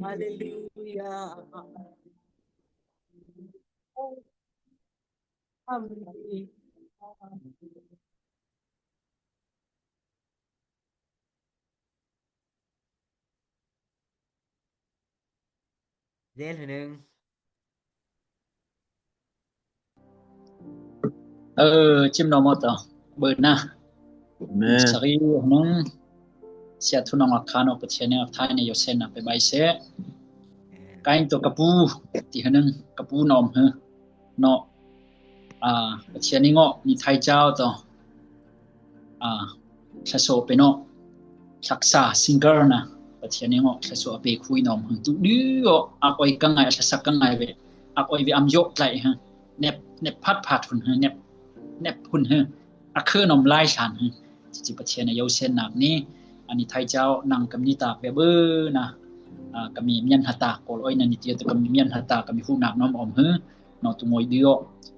Haleluya. Amen. ເດນໜຶ່ງ ເອີ ຈິມນໍມໍຕໍ່ ເບີນນະ ແມ່ນ ສາຣີໜຶ່ງ ເຊຍທຸນອງອາຄານອກປະເທດໃນອອກທ້າຍໃນໂຍເຊນນະ ໄປໄບເຊ ກາຍຕົວກະປູ ຕີຫຶ່ງ ກະປູນອມເຮີເນາະ ອາ ປະເທດນີ້ເງາະ ມີໄທເຈົ້າຕໍ່ ອາ ຊະໂຊເປເນາະ ຊັກສາ ຊິງເກີລນະ ປະເທດນີ້ເງາະ ຊະໂຊອາເປຄຸຍນອມ ຫຶງຕຸດືອອກ ອາກອອຍກັງໄງ ອາຊະສັກກັງໄງເວ ອາກອອຍເວອຳໂຍກໄຕຫຶ ແນັບ ແນັບພັດພາດຫຸນຫຶ ແນັບ ແນັບຫຸນຫຶ ອາເຄີນອມລາຍສານຫຶ ຈິປະເທດນະເຍົາເຊນນາກນີ້ ອານິໄທເຈົ້າ ນັງກຳນິຕາເວເບີນະ ອາ ກະມີມຽນຫະຕາ ໂກລອຍນະນິເຕຍ ຕະກະມີມຽນຫະຕາ ກະມີຫູນາກນອມອອມຫື ເນາະ ຕຸງອຍເດືອ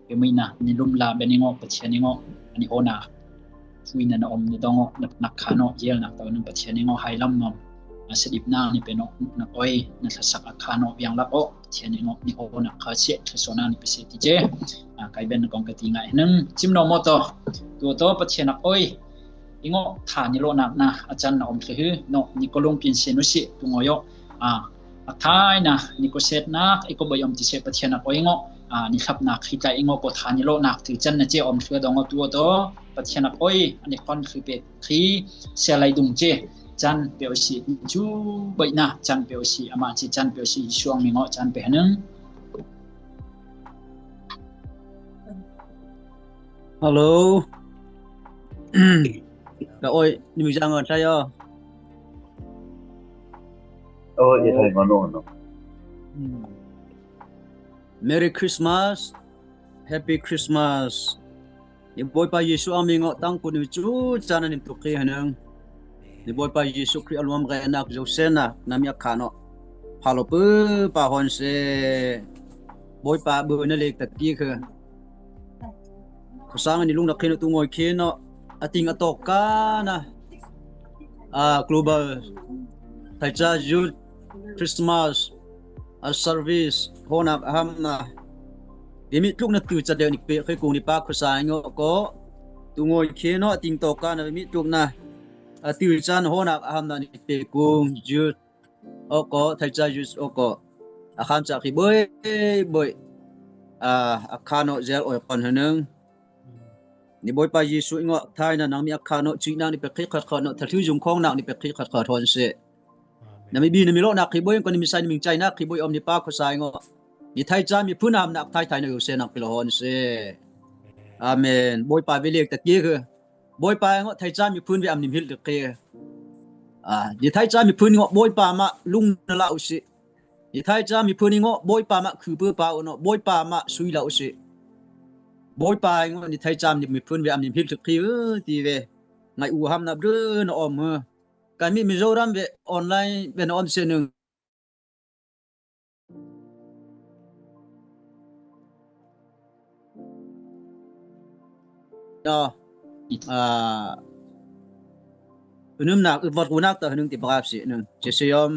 ເປມື້ນະ ນິລຸມລາເບນິງອກ ປະເທຍນິງອກ ອານິໂອນາ ຊຸຍນະນະອອມນິດອງອກ ນັກ ນັກຄາເນາະ ເຢລນະ ຕະວັນໜຶ່ງປະເທຍນິງອກ ໄຮລຳນອມ ອາສະດິບນາງນິເປເນາະ ນັກອອຍ ນັກສະສັກອາຄາເນາະ ວຽງລັກອອກ ປະເທຍນິງອກ ນິໂອນາ ຄາເຊ ທະໂຊນາ ນິເປເຊຕິເຈ ອາ ໄກເບນນະກອງກະຕີງາຍໜຶ່ງ ຈິມນອມມໍຕໍ່ ຕົວໂຕ ປະເທຍນັກອອຍ ອີງໍ ທານິໂລນາກນາ ອາຈານນາອອມເຄຮືເນາະ ນິໂກລຸງປິນເຊນຸຊິ ຕຸງອອຍ ອາ ອາທາຍນາ ນິໂກເຊດນາກ ອີໂກບອຍອອມຕິເຊ ປະເທຍນາກອອຍງໍ ອາ ນິຄັບນາຄີໄຕອີງໍ ໂກທານິໂລນາກ ຖືຈັນນາເຈອອມເຄືອດອງອອຕົວໂຕ ປະເທຍນາກອອຍ ອານິຄອນຄືເປຄີ ເຊໄລດຸງເຈ ຈັນເປອຊິ ຈູບາຍນາ ຈັນເປອຊິ ອາມາຈິ ຈັນເປອຊິ ຊ່ວງມີງໍ ຈັນເປຫະໜຶ່ງ Hello. Ka oi, ni mi jang on tayo. Oh, yes, I know, no. Merry Christmas. Happy Christmas. Ni boi pa Yesu ang mi ngo tang ku ni chu chana nim tu ki hanang. Ni boi pa Yesu Kri alwam ga enak jo sena nami akano. Phalo pu pa hon se boi pa bu na lek ta ki ke. Khosang ni lung na khin tu ngoi khin no ating atok ka na. A global Thaicha Youth Christmas a service hona ham na. Bi mi tluk na tu cha de ni pe khe kung ni pa khosang ngo ko. Tu ngoi khin no ating tok ka na bi mi tluk na. A tu chan hona ham na ni pe kung youth. Oko Thaicha Youth oko. A kham cha khi boi boi. A a khan no zel oi kon hanung. Ni boi pa Yesu ngo thai na nang mi a khan no chi nang ni pe khi khat khat no. Tha thu yung khong nang ni pe khi khat khat hon se. Na mi bi na mi lo na khi boi kon ni mi sai ni mi chai na khi boi om ni pa khosang ngo. Ni Thaicha mi phun am na thai thai na yo se na khi lo hon se. Amen. Boi pa bi lek ta ki khe. Boi pa ngo Thaicha mi phun ve am nim hil de ke. A, ni Thaicha mi phun ngo boi pa ma lung na la u si. Ni Thaicha mi phun ngo boi pa ma khu pu pa u no boi pa ma sui la u si. Boi pa ngo ni Thaicha mi phun ve am nim hil de ke ti ve. Ngai u ham na bru na om. Ka mi Mizoram ve online ve na om se nung. Dah. Ah. Unum nak, ubat kunak ta hunung ti bagap si nung. Jeseyom.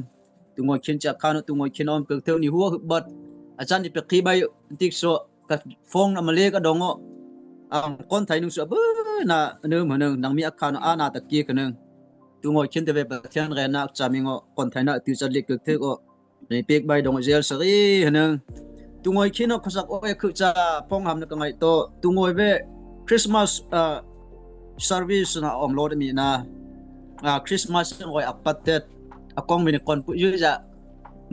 Tungoi kin cha kanu tungoi kin om kek teu ni huo ubat. Achan ni peki bai tik so ka fong na male ka dongo. ອາ ຄົນໄທໜຶ່ງສວຍເບີນາ ອາ ໜຶ່ງ ໜຶ່ງ ນັງມີອາຄານອານາຕະກີກະໜຶ່ງ ຕູງອຍຄິນເຕເວປະທຽນແຣນາກຈາມິງ ຄົນໄທນະ ຕື່ຈັດລິກກຶກເທກ ໃນປີກໃບດົງເຈລສະຣີ ໜຶ່ງ ຕູງອຍຄິນອອກຄະສັກໂອຍ ຄືຈາ ພອງຫຳນະກະໄງໂຕ ຕູງອຍເວ Christmas ເອີ service ນະ ອອມໂລດມີນະ ອາ Christmas ອອຍອັກປັດເຕັດ ອາກອງເວນະກອນປຸຍຍະ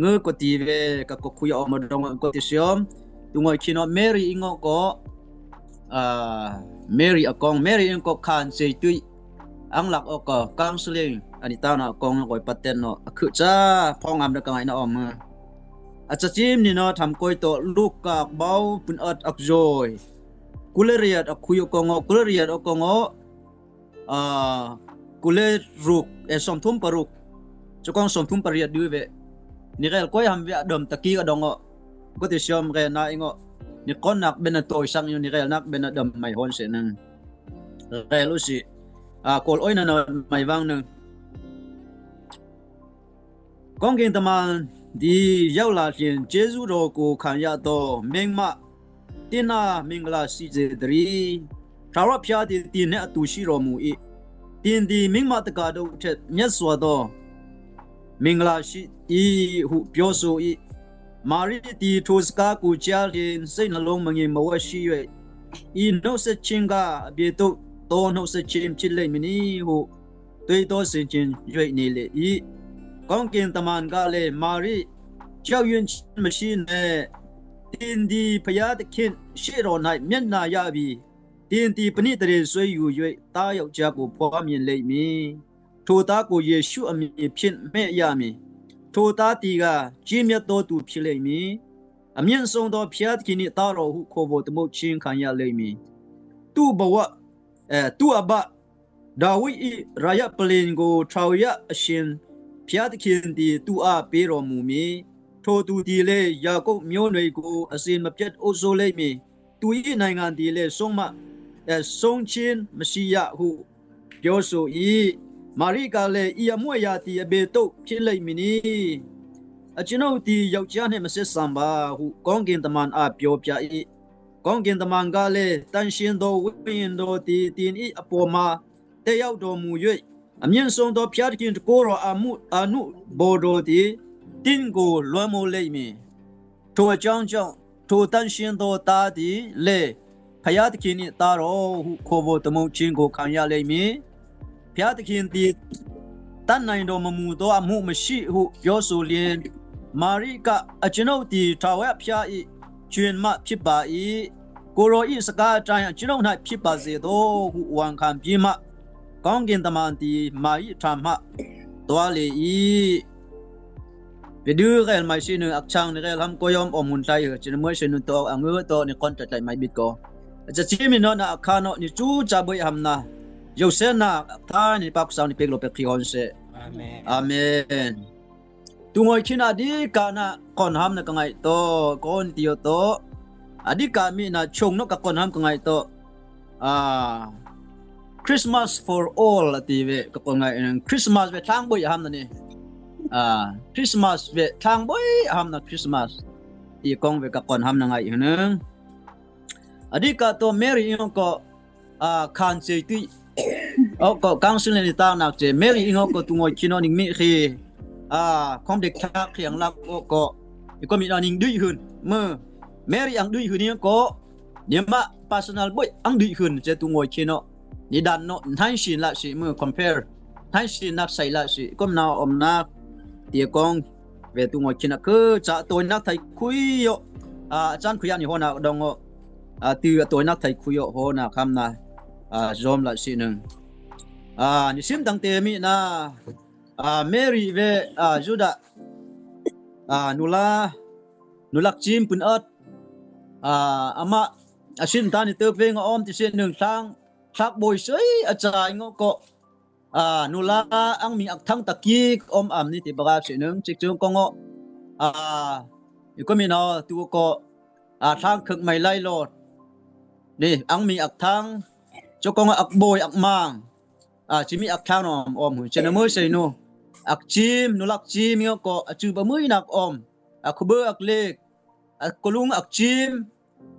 ງືກວດຕີເວ ກະກວດຄຸຍອອກມາດອງກວດຕິຊຽມ ຕຸງອອຍຄີນອດ ເມຣີອິງໂອໂກ ອາ ເມຣີອາກອງ ເມຣີອິງໂກ ຄານເຊຍຕຸຍ ອັງລັກອອກກະ ກາງສະເລັງ ອານິຕານາອາກອງ ອອຍປາເຕັນເນາະ ອາຄຶຈາ ພອງອຳດາກາງໄອນາອອມ ອາຈາຈິມນີນາທຳກອຍໂຕ ລູກກາກເບົາ ປືນອາດອັກໂຈຍ ກຸເລຣຽດອາກຄຸຍອອກກອງ ກຸເລຣຽດອອກກອງ ອາ ກຸເລລຸກ ເອ ສອມທຸມປະລຸກ ຈະກອງສອມທຸມປະຣຽດດືເວ ນິເຣລກອຍຫຳເວອະເດີມຕະກີກະດອງ ກໍຕິຊຽມເຣນາເອງ ນິກອນນັກເບນນະໂຕຍສັງຢູ່ ນິເຣລນັກເບນນະເດີມໄມໂຮນເສໜຶ່ງ ເຣລຸຊິ ອາ ໂກລໂອຍນະນອນໄມວັງໜຶ່ງ ກອງກິນຕະມານ ດີເຍົາລາເທນ ເຈຊູໂຣກູ ຄານຍາໂຕ ເມັງມະ ຕິນາ ເມັງກະລາຊິເຈຕະຣີ ທາວະພະຍາທິຕິນເນອະຕູຊິໂຣມູອີ ຕິນດີ ເມັງມະຕະກາໂດເທດ ເນສວາໂຕ ເມັງກະລາຊິອີ ຫູປຽວໂຊອີ ມາຣິຕີ ໂທສະກາກູ ຈຽເທນ ເຊນະລົງ ມະງິມມະວະຊິເວ ອີໂນເຊຊິງກາ ອາເບໂຕ ໂຕໂນເຊຊິມ ຊິເລມິນີ ຫູ ໂຕຍໂຕເຊນຈິນ ຢວຍເນເລອີ ກອງກິນຕະມານກາເລ ມາຣິ ເຈົ້າຍືນມະຊີເນ ຕິນດີ ພະຍາຕະຄິນ ເຊໂຣໄນ ມຽນນາຍາບີ ຕິນດີ ປະນິຕະເດ ຊ່ວຍຢູ່ ຢວຍ ຕາຍົກຈາກູ ພວາມເຢັນເລມີ ໂທຕາກູ ເຢຊູ ອາມີ ພິນ ເມຍາມີ ໂທຕາຕີກາ ຈິມຍາໂຕຕູ ພິເລມີ ອາມຽນຊົງໂຕ ພຽດຄິນິ ຕາໂຣ ຫູໂຄໂວ ຕະໂມຊິງ ຄານຍາເລມີ ຕູບາວະ ເອ ຕູອາບາ ດາວິດອີ ຣາຍະປະລິນໂກ ທາວຍະອາຊິນ ພຽດຄິນຕີ ຕູອາເປໂຣ ມູມີ ໂທຕູຕີເລ ຢາໂກ ມຽວເນຍໂກ ອາຊິນ ມະພຽດໂອໂຊເລມີ ຕູອີ ນາຍງານຕີເລ ຊົງມະ ເອ ຊົງຊິນ ມະຊີຍາ ຫູ ໂຍໂຊອີ ມາຣິກາເລ ອີອາມວຍາຕີ ອາເບໂຕ ພິເລມິນີ ອາຈິໂນຕີ ເຍົາຈາເນ ມະເຊສຳບາ ຫູ ກອງກິນຕະມານ ອາປຽວປຽອີ ກອງກິນຕະມານກາເລ ຕັນຊິນໂດ ວິນໂດຕີ ຕີນອີ ອາໂປມາ ເຕຍາວໂດ ມູຢຸຍ ອາມຽນຊົງໂຕ ພຽດຄິນໂກໂຣ ອາມຸ ອານຸໂບໂດຕີ ຕິນໂກ ລວໂມເລມີ ໂທຈອງຈອງ ໂທຕັນຊິນໂຕຕາຕີເລ ພະຍາຕະຄິນອີຕາໂຣ ຫູໂຄໂວ ຕະໂມງຊິງໂກ ຄັງຍາເລມີ ພະຍາຕະຄິນຕີ ຕັນໄນໂດ ມະມູໂຕ ອາມຸມະຊິ ຫູ ໂຍຊູລຽນ ມາຣິກະ ອາຈິໂນຕີ ທາວແວະພະຍາອີ ຈຸນມະ ພິບາອີ ໂກໂຣອີ ສະກາຕາຍ ອາຈິໂນໄນ ພິບາເຊໂຕ ຫູ ອວັງຄາມ ພີມະ ກອງກິນຕະມານຕີ ມາອີ ທາມະ ຕົວເລອີ ເວດືເຣລໄມຊິໜຶ່ງ ອັກຊັງນິເຣລ ຮຳໂກຍອມ ອອມຮຸນໄທ ເຮີ ຈິນເມີຍຊິນຸນໂຕ ອະງືໂຕ ນິຄອນຕະໄຕໄມບິດໂກ ອາຈາຈິມິໂນນະ ອາຄາໂນ ນິຈູຈາເບີຍຫຳນາ ໂຍເຊນາ ອາທາ ນິປາກສັງ ນິເປກໂລເປກຄີຮອນເຊ ອາເມນ ອາເມນ. ຕຸງໂອຍຄິນອາດີການະ ກອນຮຳນະກະໄງໂຕ ກອນຕິໂຍໂຕ ອາດີກາມິນະ ຊົງນະກະກອນຮຳກະໄງໂຕ ອາ Christmas for all ອາຕິເວ ກະກອນໄງ Christmas ເວທາງເບີຍຫຳນະນີ້ ອາ Christmas ເວທາງເບີຍຫຳນະ Christmas ອີກອງເວກະກອນຮຳນະໄງອີກໜຶ່ງ ອາດີກາໂຕ ເມຣີ ອາ ຄານເຊຍຕຸຍ ເອົາ ກໍກາງຊິເລນິຕານາກເຈ ເມຣີ ອີງ ກໍຕຸງໂອຍຄິນອອນ ນິງມິເຄ ອາ ຄອມເດັກທາກ ເຄຍງລັກ ກໍ ກໍ ອີກກໍມີນອນ ນິງດຸຍຫືນ ເມີ ເມຣີ ອັງດຸຍຫືນ ອີງ ກໍ ເນມະ ປາສະນາລ ບົຍ ອັງດຸຍຫືນ ເຈ ຕຸງໂອຍຄິນ ນິດັນ ເນາະ ໄທຊິນລະຊິ ເມີ ຄອມເພລ ໄທຊິນນາກໄຊລະຊິ ກໍມນາອອມນາກ ເຕຍກອງ ເວຕຸງໂອຍຄິນ ອາຄຶຈະໂຕຍນາກໄທຄຸຍໂຍ ອາ ອາຈານຄຸຍຍານິໂຮນາດອງໂອ ອາ ຕື້ໂຕຍນາກໄທຄຸຍໂຍໂຮນາຄຳນາ ອາ ໂຈມລະຊິໜຶ່ງ ອາ ນິຊິມຕັງເຕມິນາ ອາ ເມຣີເວ ອາ ຢູດາ ອາ ນູລາ ນູລັກຈິມປືນອອດ ອາ ອາມະ ອາຊິນຕານິເຕີເພງອອມຕິເສໜຶ່ງທາງ ທາກໂບຍເຊີຍ ອາຈາຍງໍເກາະ ອາ ນູລາ ອັງມີອັກທັງຕະກີກອມອຳນິຕິບາກາເສໜຶ່ງ ຈິກເຈີງກໍງໍ ອາ ອີກກໍມີນອ ຕູກໍ ອາ ທາງເຄີກໄມໄລໂລດ ນີ້ ອັງມີອັກທັງ ເຈົ້າກໍງອ ອັກໂບຍ ອັກມາງ ອາ ຊິມີອັກທາງນອມອອມຫື ເຊນເມີເຊໂນ ອັກຈິມ ນູລັກຈິມ ເງາະເກາະ ອາຈື່ບະມືຍນັກອອມ ອາຄູເບີ ອັກເລກ ອາກູລຸງ ອັກຈິມ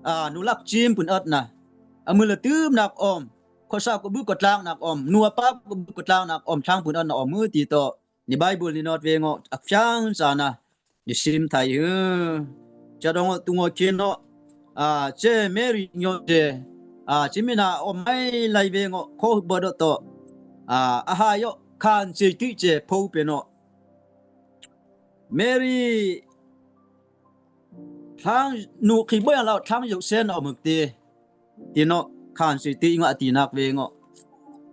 ອາ ນູລັກຈິມ ປືນອອດນະ ອາມືລະຕື່ມໜັກອອມ, ຂໍສາກະບຶກກໍຕາງໜັກອອມ, ນົວປາກະບຶກກໍຕາງໜັກອອມ, ທາງພຸ້ນອັນນະອອມມືຕີຕໍ່. ໃນໄບເບິນນີ້ນອດເວງອກ ອັກຟຽງສານະ ຢູ່ຊິມໄທເຮີ ຈະດອງຕຸງໂງເຄນເນາະ ອາ ເຈເມຣີໂຍເຈ ອາ ຊິມີນາອອມໄມໄລເວງອກ ຂໍບະດອຕອ ອາ ອາຫາຍຄານເຈຕິເຈໂພເປເນາະ ເມຣີ ທາງນູຄີເບຍລາວທາງໂຍເຊນອອກເມືອງເຕ ຕິເນາະ ຄານຊິຕິງອາຕິນັກເວງອ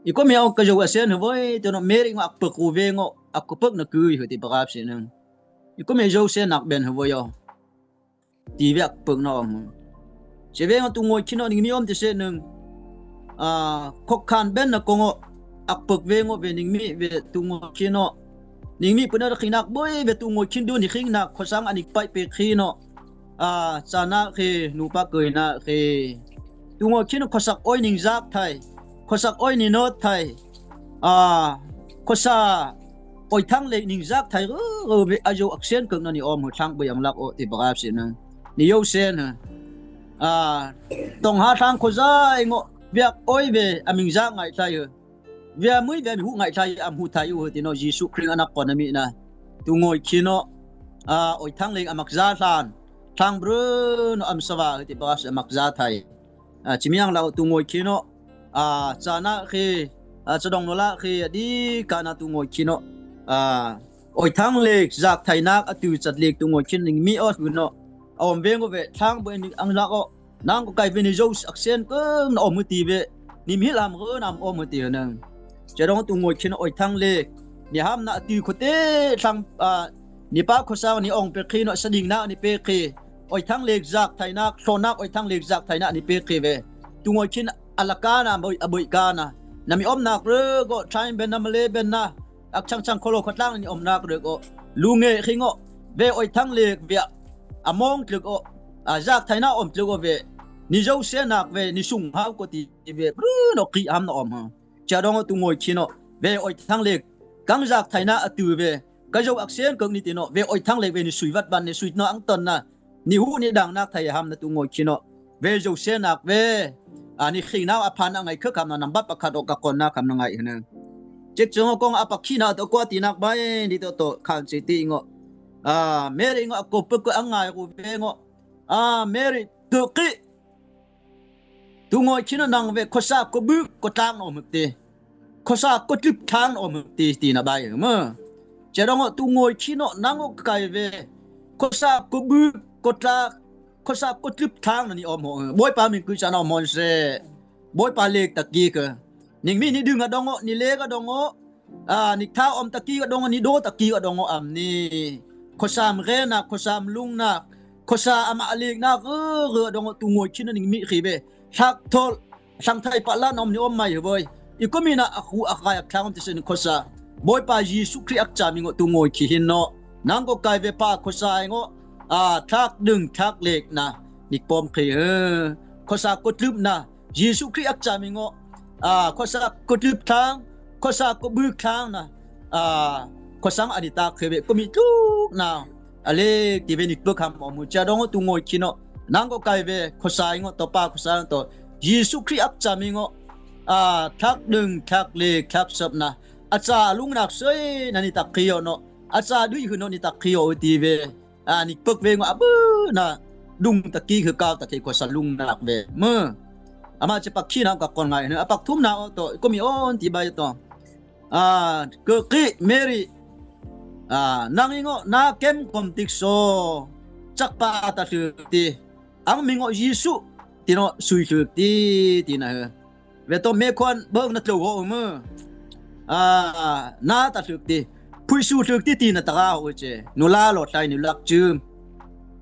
ອີກກໍມີເອົາກະໂຍອາເຊນເວຍ ຕິເນາະ ເມຣີງອອັກເປິກກູເວງອ ອັກເປິກນະກືຍ ເຮີ ຕິປະກາບຊິໜຶ່ງ ອີກກໍມີໂຍເຊນນັກເບນເວຍ ຕິເວອັກເປິກນອ ເຊເວງອ ຕຸງໂງຍຄີເນາະ ນິງມີອອມຕິເສໜຶ່ງ ອາ ຄົກຄານເບນນະກົງອ ອັກເປິກເວງອ ເວນິງມີເວຕຸງໂງຍຄີເນາະ ນິງມີປະເນີດຄີນັກເບຍ ເວຕຸງໂງຍຄີດູນິຄີນັກ ຂໍສັງອານິກໄປເປຄີເນາະ ອາ ຊານະເຄ ນູປະເກີຍນະເຄ ຕຸງໂງຍຄີນ ຂໍສັກໂອຍນິງຢາກໄທ ຂໍສັກໂອຍນິໂນດໄທ ອາ ຂໍສາໂອຍທັງເລກນິງຢາກໄທ ເອີ ເອີ ເວອາໂຍອັກເຊນເກີກນະນິອອມ ເຮີ ທັງເບຍອງລັກໂອ ຕິບະກາບຊິນະ ນິໂຍເຊນ ອາ ຕ້ອງຫາທາງຂໍສາຍໂງ ວຽກໂອຍເວອາມິງຢາກໄງໄທ ເອີ ວຽກມື້ວຽກຫູໄງໄທ ອຳຫູໄທ ເອີ ຕິເນາະ ເຢຊູຄຣິດອະນາຄອນນະມິນະ ຕຸງໂງຍຄີເນາະ ອາ ໂອຍທັງເລກອາມັກຢາທານ ທາງເບຣເນາະ ອຳສະວາ ເອີ ຕິບະກາບຊິ ອາມັກຢາໄທ ອາ ຈິມຍັງລາວຕຸງໂງຍຄີເນາະ ອາ ຈານະເຄ ອາ ຈະດອງໂນລາເຄ ອາດີການາຕຸງໂງຍຄີເນາະ ອາ ໂອຍທັງເລກຢາກໄທນາກ ອາຕຸຈັດເລກຕຸງໂງຍຄີນິງມີອອດຫືນເນາະ ອອມເວງໂອເວ ທາງເບນິກອັງລາກອ ນາງກໍໄກເວນິໂຍສ ອັກເຊນເກີງນອມມືຕີເວ ນິມຫິລາມເອີນຳອອມມືຕີເນ ຈະດອງຕຸງໂງຍຄີເນາະ ໂອຍທັງເລກ ນິຮາມນາອາຕຸໂຄເຕ ທັງ ອາ ນິປາໂຄຊານິອອງເປຄີເນາະ ສະດິງນານິເປຄີ ໂອຍທັງເລກຢາກໄທນາກ ໂຊນາກ ໂອຍທັງເລກຢາກໄທນາກ ນິເປເຄເວ ຕຸງໂອຍຄີນ ອາລາການາ ອາເບີຍການາ ນາມີອອມນາກເຣີໂກ ໄທເບນນາມະເລເບນນາ ອັກຊັງຊັງໂຄໂລຄະຕາງນິອອມນາກເຣີໂກ ລູເງຄີໂງ ເວໂອຍທັງເລກເວ ອາມອງເຕືອກໂອ ອາຢາກໄທນາອອມເຕືອກໂອເວ ນິໂຍເຊນາກເວ ນິຊຸງຮາວໂກຕິເວ ບຣືໂນກິຮາມນາອອມ ຈະດອງຕຸງໂອຍຄີເນາະ ເວໂອຍທັງເລກ ກັງຢາກໄທນາອາຕຸເວ ກະໂຍອັກເຊນເກີກນິຕິເນາະ ເວໂອຍທັງເລກເວນິຊຸຍວັດບັນ ນິຊຸຍເນາະ ອັງຕົນນາ ນິຫູນິດັງນາກໄທຮຳນາຕຸງໂອຍຄີເນາະ ເວໂຍເຊນາກເວ ອາ ນິຄີນາວອາພານອາໄງເຄີຄຳນານຳບັດປະຄາດອກກະກອນນາຄຳນາໄງຫັ້ນ ເຈັກເຈີໂຮກອງອາປາຄີນາໂຕກວາຕິນາກໄບ ນິໂຕໂຕຄານຊິຕິໂງ ອາ ເມຣີໂງ ອາໂກເປິກກະອັງງາຍກູເວໂງ ອາ ເມຣີ ຕຸກິ ຕຸງໂອຍຄີນະນັງເວ ໂຄຊາໂກບຶກໂກຕາງນອມເມືອກຕິ ໂຄຊາໂກຕຶບທາງນອມເມືອກຕິ ຕິນະບາຍເມີ ຈະດອງໂອຕຸງໂອຍຄີນະນັງໂອໄກເວ ໂຄຊາໂກບຶກໂກຕາ ໂຄຊາໂກຕຶບທາງນະນິອອມໂຮ ໂບຍປາມິງກືຈານອມຮອນເຊ ໂບຍປາເລກຕະກີກະ ນິງມີນິດຶງອະດອງໂອ ນິເລກະດອງໂອ ອາ ນິກທາອອມຕະກີກະດອງ ນິໂດຕະກີກະດອງອອມນີ້ ໂຄຊາມເຣນາ ໂຄຊາມລຸງນາ ໂຄຊາອາມະອາລີກນາ ເຣ ເຣອດອງໂອ ຕຸງໂອຍຄີນະນິງມີຄີເບ ທັກໂທ ສັງໄທປະລານອມນິອອມໄມເວີຍ ອີກກໍມີນາອະຄູອາຄາຍອາຄາງອອມຕິເສນໂຄຊາ ໂບຍປາເຢຊູຄຣິດອັກຈາມິງໂອ ຕຸງໂອຍຄີຫິນເນາະ ນາງກໍກາຍເວປາໂຄຊາຍໂງ ອາ ທັກດຶງທັກເລກນາ ນິກປອມຄີ ເອີ ໂຄຊາກົດລຶບນາ ເຢຊູຄຣິດອັກຈາມິງໂອ ອາ ໂຄຊາໂກຕຶບທາງ ໂຄຊາໂກບຶກທາງນະ ອາ ໂຄສັງອານິຕາເຄເວ ກໍມີທຸກນາ ອາເລກຕິເວນິກເປີຄຳອອກມູຈາດອງໂອ ຕຸງໂອຍຄີເນາະ ນາງກໍກາຍເວ ໂຄຊາຍໂງ ໂຕປາໂຄຊາຍໂຕ ເຢຊູຄຣິດອັກຈາມິງໂອ ອາ ທັກດຶງທັກເລກທັກເສິບນະ ອາຈາລຸງນາກເຊີຍນະນິຕາຄຣິໂອເນາະ ອາຈາດຸຍຫືນໂນນິຕາຄຣິໂອຕິເວ ອາ ນິກເປິກເວງອາບືນາ ດຸງຕະກີຄືກາວຕະເທໂຄສະລຸງນາກເວ ເມີ ອາມາຈະປັກຄີນາກະກອນງາຍ ອາປັກທຸມນາໂອໂຕ ກໍມີອອນຕິບາຍໂຕ ອາ ເກີກີເມຣີ ອາ ນາງອີງໂອ ນາເກັມຄອມຕິກໂຊ ຈັກປາຕາຖືກຕິ ອັງມິງໂອເຢຊູ ຕິເນາະ ຊຸຍຖືກຕິ ຕິນະເຮີ ເວໂຕເມຄວນເບິ່ງນະໂຕໂຫເມີ ອາ ນາຕາຖືກຕິ ຜຸຍຊູຖືກຕິ ຕິນະຕະກາໂຫເຈ ນຸລາໂລໄຕ ນຸລັກຈືມ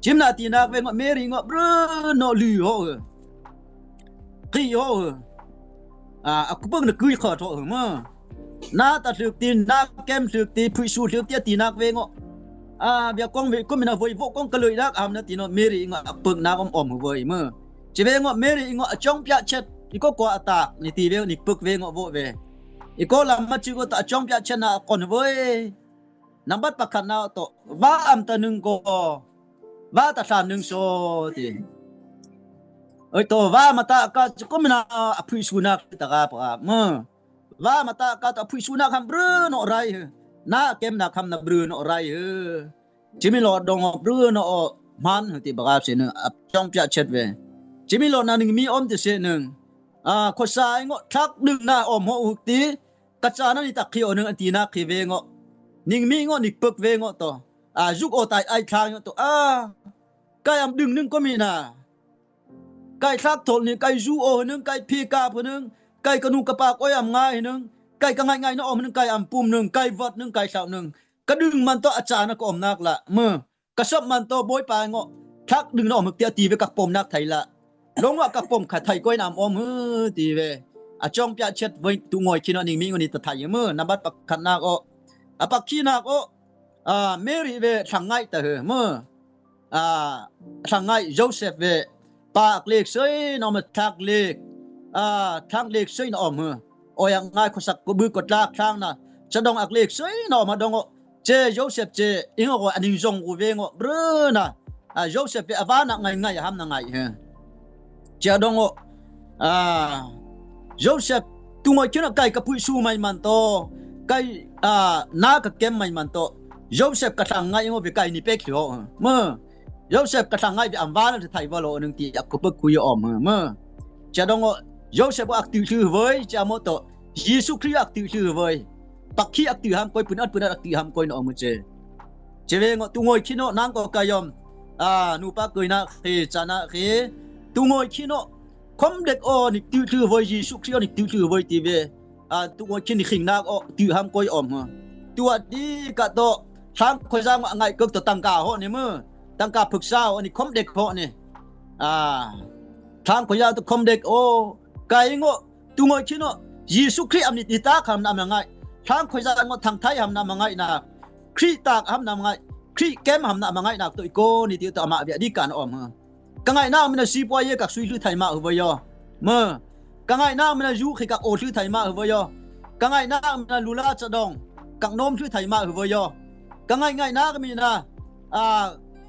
ຈິມນາຕິນາເວງໂອ ເມຣີງໂອ ບຣືໂນລືໂຫ ກິໂຫ ອາ ອາກຸປຶງນະກືຍຂໍໂທເມີ ນາຕາຖືກຕິນ ນາແກມຖືກຕິ ຜຸຍຊູຖືກຕິ ອາ ຕິນາກເວງໂອ ອາ ເບຍກອງເວ ກຸມນາເວີຍໂວກອງກະເລີຍນາກອາມນາຕິໂນ ເມຣີງໂອ ອາປຶກນາອອມອອມເວີຍເມີ ຈະເວງໂອ ເມຣີງໂອ ອາຈອງປຽເຊັດ ອີໂກກວາອາຕາກ ນິຕິເວງ ນິກປຶກເວງໂອໂວເວ ອີໂກລາມມາຈິໂກຕະອາຈອງປຽເຊັດນາອາກອນເວີຍ ນຳບັດປະຄັນນາໂຕ ວາອຳຕະໜຶງໂກ ວາຕະຖານໜຶງໂຊ ຕິ Oi, to va mata ka ko mina a phui su nak ta ka pa. Mơ. Va mata ka ta phui su nak ham bru no rai. Na kem nak ham na bru no rai. Jimi lo dong o bru no o man ti ba ka se ne. A chong pia chet ve. Jimi lo na ning mi om ti se ne. A ko sa ngo thak ding na om ho uk ti. Ka cha na ni ta khi o ne ti na khi ve ngo. Ning mi ngo ni pek ve ngo to. A juk o tai ai thang ngo to. A. Kai am ding ning ko mina. Kai thak thol ni, kai ju o ning, kai phi ka phu ning, kai ka nu ka pa ko am ngai ning, kai ka ngai ngai na om ning, kai am pum ning, kai vat ning, kai thau ning. Ka ding man to a cha na ko om nak la. Mơ. Ka sop man to boi pa ngo. Thak ding na om ti ti ve ka pom nak thai la. Long wa ka pom kha thai ko nam om hu ti ve. A chong pia chet ve tu ngoi khi no ning mi ngo ni ta thai mơ. Na bat pak khat nak o. A pak khi nak o. A Mary ve thang ngai ta he mơ. A thang ngai Joseph ve pa ak lek sei no ma thak lek. A thang lek sei no om he. Oi ang ngai ko sak ko bu ko tlak thang na. Cha dong ak lek sei no ma dong o. Che Joseph che ing o aning jong u ve ngo bru na. A Joseph ve a va na ngai ngai ham na ngai he. Cha dong o. A Joseph tu ngoi khi no kai ka phui su mai man to. Kai a na ka kem mai man to. Joseph ka thang ngai ngo ve kai ni pek lo. Mơ. Joseph ka thang ngai ve am va na thai va lo ning ti ak ko pek ku yo om he. Mơ. Cha dong o Joseph ak tu su ve cha mo to. Jisu Khrist ak tu su ve. Pak khi ak tu ham koi pun at pun at ak tu ham koi no om che. Che ve ngo tu ngoi khi no nang ko ka yom. A nu pa koi na khi cha na khi. Tu ngoi khi no. Khom dek o ni tu tu voi Jisu Khrist o ni tu tu voi ti ve. A tu ngoi khi ni khing nak o tu ham koi om ha. Tu a di ka to thang khoi jang ngai kek to tang ka ho ni mơ. Tang ka phuk sa o ni khom dek ho ni. A thang khoi jang to khom dek o. Kai ngo tu ngoi khi no. Jisu Khrist am ni ti ta kham na ma ngai. Thang khoi jang ngo thang thai ham na ma ngai na. Khrist ta ham na ma ngai. Khrist kem ham na ma ngai na to i ko ni ti to ama ve di kan om ha. Ka ngai na mina si pua ye kak sui lu thai ma hu va yo. Mơ. Ka ngai na mina ju khi kak o lu thai ma hu va yo. Ka ngai na mina lu la cha dong. Kak nom lu thai ma hu va yo. Ka ngai ngai na ka mina. A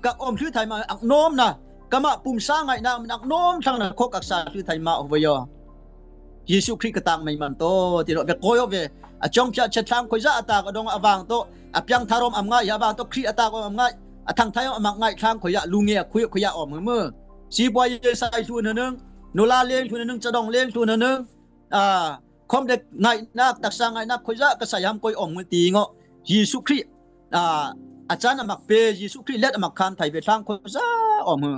kak om lu thai ma ak nom na. Ka ma pum sa ngai na mina ak nom thang na khok ak sa lu thai ma hu va yo. Jisu Khrist ka tak mai man to ti lo ve ko yo ve. A chong cha cha thang khoi ja a tak a dong a vang to. A piang tharom am ngai a vang to Khrist a tak am ngai. A thang thai am ngai thang khoi ja lu nge khoi khoi ja om mơ. Si boi ye sai thu na nung. Nu la leng thu na nung cha dong leng thu na nung. A khom dek ngai nak tak sa ngai nak khoi ja ka sai ham koi om mơ ti ngo. Jisu Khrist. A a chan a mak pe Jisu Khrist let a mak khan thai ve thang khoi ja om mơ.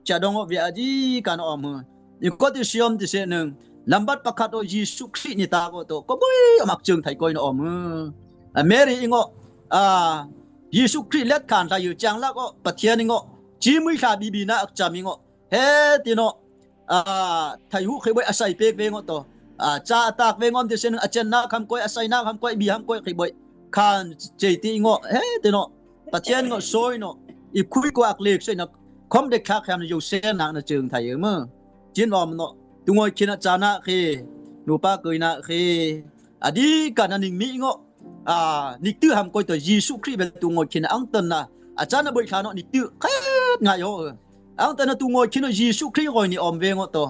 Cha dong o ve a di kan om hu. Ni ko ti siom ti se nung. Lambat pakhat o Jisu Khrist ni ta ko to. Ko boi a mak chung thai koi na om hu. A Mary ingo. A Jisu Khrist let khan thai yu chang lak o. Pathian ingo. Chi mui kha bi bi na ak cham ingo. He ti no. A thai hu khoi boi a sai pek ve ngo to. A cha a tak ve ngom ti se nung a chen na kham koi a sai na kham koi bi ham koi khoi boi. Khan che ti ingo. He ti no. Pathian ngo soi no, i khui ko ak lek soi na, khom dek khak kham na yo sen na na chung thai mơ. Chin om no, tu ngoi khin a cha na khi, nu pa koi na khi. A di ka na ning mi ngo. A nik tu ham koi to Jisu Khrist ve tu ngoi khin ang ton na. A cha na boi kha no nik tu khet ngai ho. Ang ton na tu ngoi khin no Jisu Khrist ngoi ni om ve ngo to.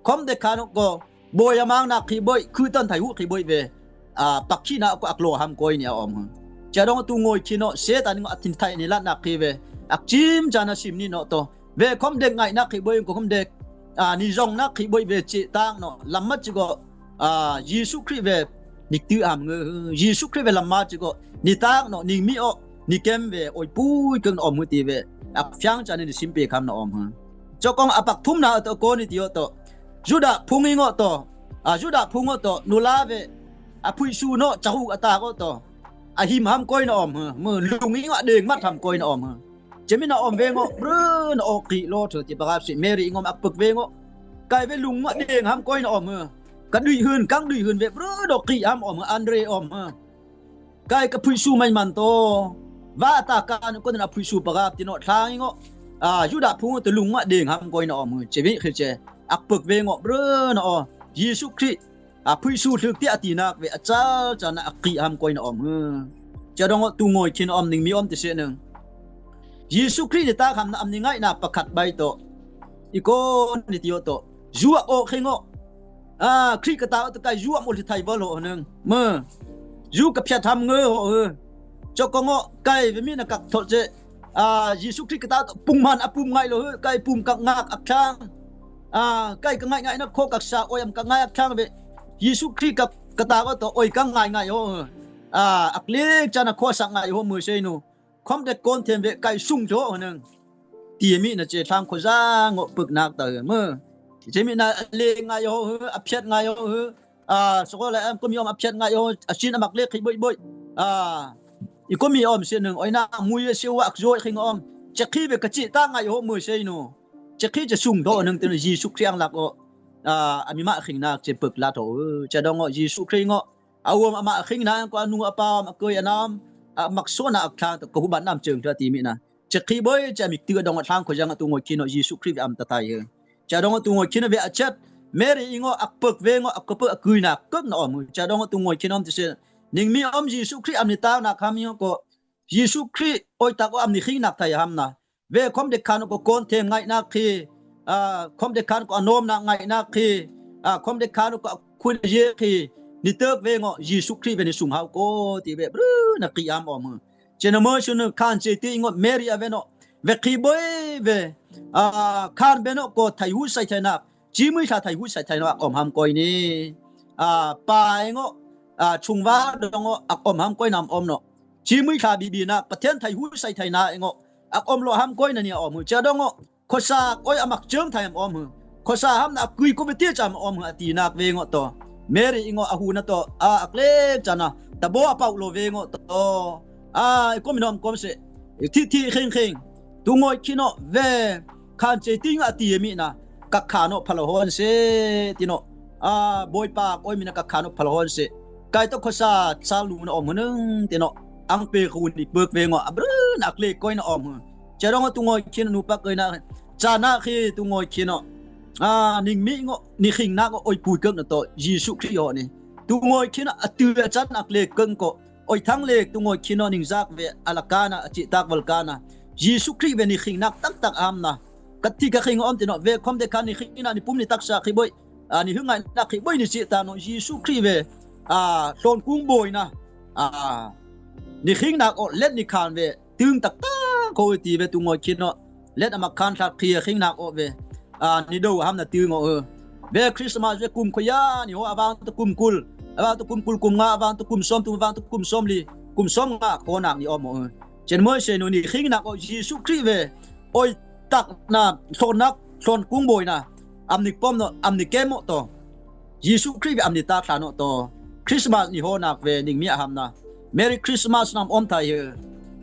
Khom dek kha no ko. Boi a mang nak khi boi, khu ton thai hu khi boi ve. A pak khi na ko ak lo ham koi ni a om. Cha dong tu ngoi khi no, Setan ngo a thin thai ni la nak khi ve. Ak chim cha na sim ni no to. Ve khom dek ngai nak khi boi ko khom dek. A ni jong nak khi boi ve chi tang no. Lam mat chi ko. A Jisu Khrist ve. Nik tu am nge. Jisu Khrist ve lam mat chi ko. Ni tang no, ni mi o. Ni kem ve. Oi pui keng om hu ti ve. Ak fiang cha ni sim pe kham no om ha. Cho kong a pak thum na to ko ni ti o to. Juda phung ingo to. A Juda phung ngo to nu la ve. A phui su no cha hu a ta ko to. A him ham koi na om ha. Mơ lung ingo a deng mat ham koi na om ha. Che mi na om ve ngo. Bru na o ki lo to ti pa si Mary ingo ak pek ve ngo. Kai ve lung ngo deng ham koi na om ha. Ka dui hun kang dui hun ve bru do ki ham om ha. Andre om ha. Kai ka phui su mai man to. Va ta ka ko na phui su pa ga ti no thang ngo. A Juda phung to lung ma deng ham koi na om hu. Che vi khi che. Ak pek ve ngo bru na o. Jisu Khrist. A phui su thuk ti a ti nak ve a cha cha na ak ki ham koi na om hu. Cha dong tu ngoi khin om ning mi om ti se nung. Jisu Khrist ni ta kham na am ni ngai na pakhat bai to. Ikon ni ti yo to. Ju a o khingo. A, Khrista ka ta o to kai ju a mo li thai bol ho nang. Me. Ju ka phiat ham nge ho. Cho ko ngo kai ve mi na kak thot je. A, Jisu Khrista ka ta to pung man a pum ngai lo ho. Kai pum kak ngak ak thang. A, kai ka ngai ngai na kho kak sa oi am ka ngai ak thang ve. Jisu Khrista ka, ka ta o to oi ka ngai ngai ho. A, ak le cha na kho sa ngai ho me sei no. Khom de kon them ve kai sung tho nang. Ti mi na che thang kho za ngo pek nak ta me. Che mi na le ngai ho, a phiat ngai ho. A, so ko le am ko mi om a phiat ngai ho, a sin a mak le khi boi boi. A, i ko mi om se nang, oi na mui se wa ak jo khing om. Che khi ve ka chi ta ngai ho me sei no. Che khi che sung tho nang te Jisu Khrista ang lak o. A, a mi ma khing nak che pek la tho. Che dong o Jisu Khrista ngo. A uam a ma khing na ko a nu a pa ma koi a nam a mak so na ak thang to ko hu ban nam cheung tha ti mi na. Che khi boi che mi tu dong thang ko jang tu ngoi khin no Jisu Khrista am ta thai he. Che dong tu ngoi khin ve a chet. Mary i ngo ak pek ve ngo ak ko pek a kui na kek na om. Che dong tu ngoi khin om ti se. Ning mi om Jisu Khrista am ni ta na kham i ngo ko. Jisu Khrista oi tak o am ni khing nak thai ham na. Ve khom de khan ko kon them ngai nak khi. A, khom de khan ko anom nak ngai nak khi. A, khom de khan ko a khun je khi. Ni tek ve ngo Jisu Khrista ve ni sung hau ko ti ve bru na ki am om. Che na mo su na khan che ti ngo Mary a ve no. Ve khi boi ve. A, khan ve no ko thai hu sai thai nak. Chi mui kha thai hu sai thai no ak om ham koi ni. A, pa ngo. A, chung va dong ngo ak om ham koi nam om no. Chi mui kha bi bi na, pa then thai hu sai thai na ngo. Ak om lo ham koi na ni om hu. Cha dong ngo. Khosa oi a mak cheung thai am om hu. Khosa ham na ak kui ko be ti cha am om hu a ti nak ve ngo to. Mary i ngo a hu na to. A, ak le cha na. Ta bo a pau lo ve ngo to. A, i ko mi nom kom se. I thi thi kheng kheng. Tu ngoi khin no ve. Khan che ting a ti mi na. Ka khan no pha lo hon se. Ti no. A, boi pa oi mi na ka khan no pha lo hon se. Kai to khosa sa lu na om hu nang. Ti no. Ang pe khu ni pek ve ngo. A bru na ak le koi na om hu. Che dong tu ngoi khin nu pa koi na. Cha na khi tu ngoi khin no. A, ning mi ngo. Ni khing nak oi pui kek na to. Jisu Khrista ho ni. Tu ngoi khin no a tu a chan ak le kek ko. Oi thang lek tu ngoi khin no ning zak ve a la kana a chi tak val kana. Jisu Khrista ve ni khing nak tak tak am na. Ka ti ka khing om ti no ve khom de khan ni khing na ni pum ni tak sa khi boi. A ni hu ngai nak khi boi ni chi ta no Jisu Khrista ve. A, hlon kung boi na. A, ni khing nak o let ni khan ve. Ting tak tak ko ti ve tu ngoi khin no. Let a mak khan thak khi khing nak o ve. A, ni do ham na ting o e. Ve Christmas ve kum khoya ni ho a vang to kum kul. A vang to kum kul kum nga, a vang to kum som, tu vang to kum som li. Kum som nga ko nak ni om o e. Chen mo se no ni khing nak o Jisu Khrista ve. Oi tak na hlon nak, hlon kung boi na. Am ni pom no, am ni kem mo to. Jisu Khrista ve am ni ta thla no to. Christmas ni ho nak ve ning mi ham na. Merry Christmas nam om thai he.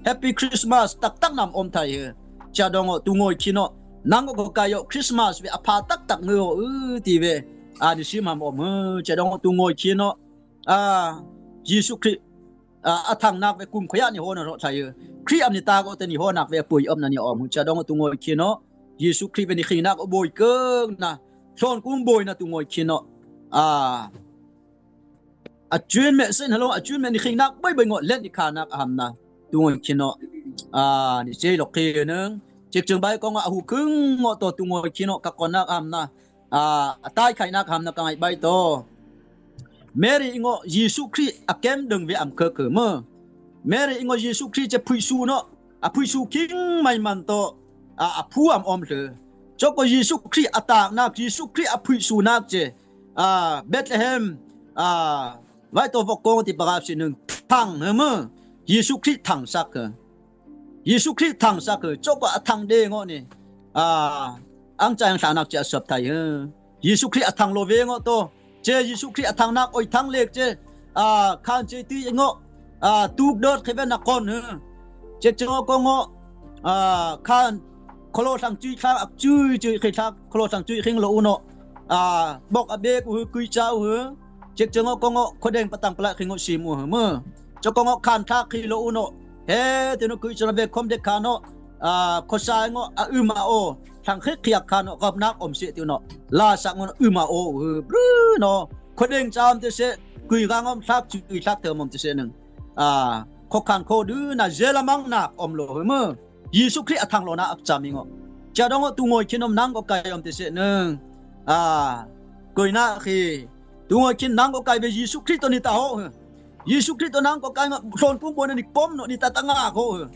Happy Christmas tak tak nam om thai he. Cha dong o tu ngoi khin no. Nang ko kai yo Christmas ve a pha tak tak ngo u ti ve. A ni sim ham om he. Cha dong o tu ngoi khin no. A Jisu Khrista a, a thang nak ve kum khoya ni ho na ro thai he. Khrista am ni ta ko te ni ho nak ve pui om na ni om. Cha dong o tu ngoi khin no. Jisu Khrista ve ni khing nak o boi keng na. Hlon kung boi na tu ngoi khin no. A A chuin me sen halo a chuin me ni khing nak boi boi ngo let ni kha nak ham na. Tu ngoi khin no. A ni sei lo khi nang. Chek cheng bai ko ngo a hu khung ngo to tu ngoi khin no ka ko nak ham na. A tai khai nak ham na ka ngai bai to. Mary ngo Jisu Khrista a kem deng ve am khe khe mo. Mary ngo Jisu Khrista che phui su no. A phui su khing mai man to. A a phu am om le. Cho ko Jisu Khrista a tak nak Jisu Khrista a phui su nak che. A Bethlehem a vai to vok kong ti para si nung thang he mo. Jisu Khrista thang sak he. Jisu Khrista thang sak he. Cho ko a thang de ngo ni. A ang chang sa nak che a sop thai he. Jisu Khrista a thang lo ve ngo to. Che Jisu Khrista a thang nak oi thang lek che. A khan che ti ngo. A tuk dot khe ve na kon he. Che che ngo ko ngo. A khan kholo thang chui thang ak chui chui khe thang kholo thang chui khing lo u no. A bok a bek u he kui cha u he. Chek cheng o ko ngo khodeng patang pala khing o sim u he mo. Cho ko ngo khan thak khi lo u no. He te no kui cha ve khom de khan no. A khosa ngo a u ma o. Thang khik khiak khan no gop nak om se ti no. La sak ngo u ma o u he. Bru no. Khodeng cham te se. Kui gang om thak chui thak te om te se nang. A kho khan kho du na je la mang nak om lo he mo. Jisu Khrista a thang lo na ak cham i ngo. Ca dong o tu ngoi khin om nang ko kai om ti se nung. A, koi na khi. Tu ngoi khin nang ko kai be Jisu Krist to ni ta ho. Jisu Krist to nang ko kai ma son pung bo ni pom no ni ta ta nga ko.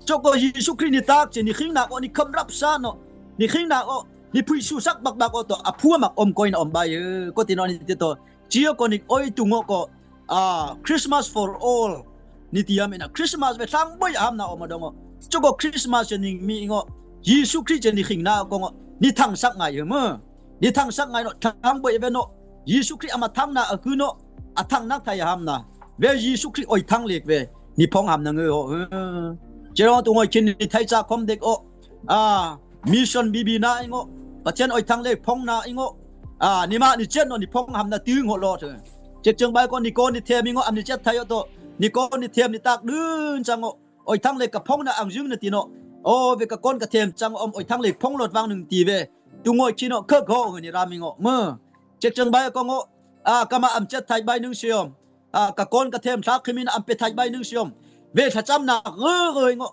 Cho ko Jisu Krist ni tak che ni khing na ko ni kham rap sa no. Ni khing na ko ni phui su sak bak bak o to a phua mak om koi na om bai. Ko ti no ni ti to. Chia ko ni oi tu ngo ko a, Christmas for all. Ni ti a mi na Christmas ve thang boi ham na om dong o. Cho ko Christmas che ni mi ngo. Jisu Krist che ni khing na ko ngo. Ni thang sak ngai he mo. Ni thang sak ngai no thang boi ve no. Jisu Krist ama thang na a ku no. A thang nak thai ham na. Ve Jisu Krist oi thang lek ve. Ni phong ham na nge ho. Che ro tu ngoi khin ni thai cha khom dek o. A, mission bibi na ingo. Pathian oi thang lek phong na ingo. A, ni ma ni chen no ni phong ham na ti ngo lo the. Chek cheng bai ko ni ko ni them ingo am ni chet thai o to. Ni ko ni them ni tak dun chang o. Oi thang lek ka phong na ang jung na ti no. O ve ka kon ka them chang om oi thang lek phong lot wang nung ti ve. Tu ngoi khin no khek ho ni ram ingo. Me. Chek cheng bai ko ngo. A, ka ma am chet thai bai nung siom. A, ka kon ka them thak khimin am pe thai bai nung siom. Ve tha cham na re re ngo.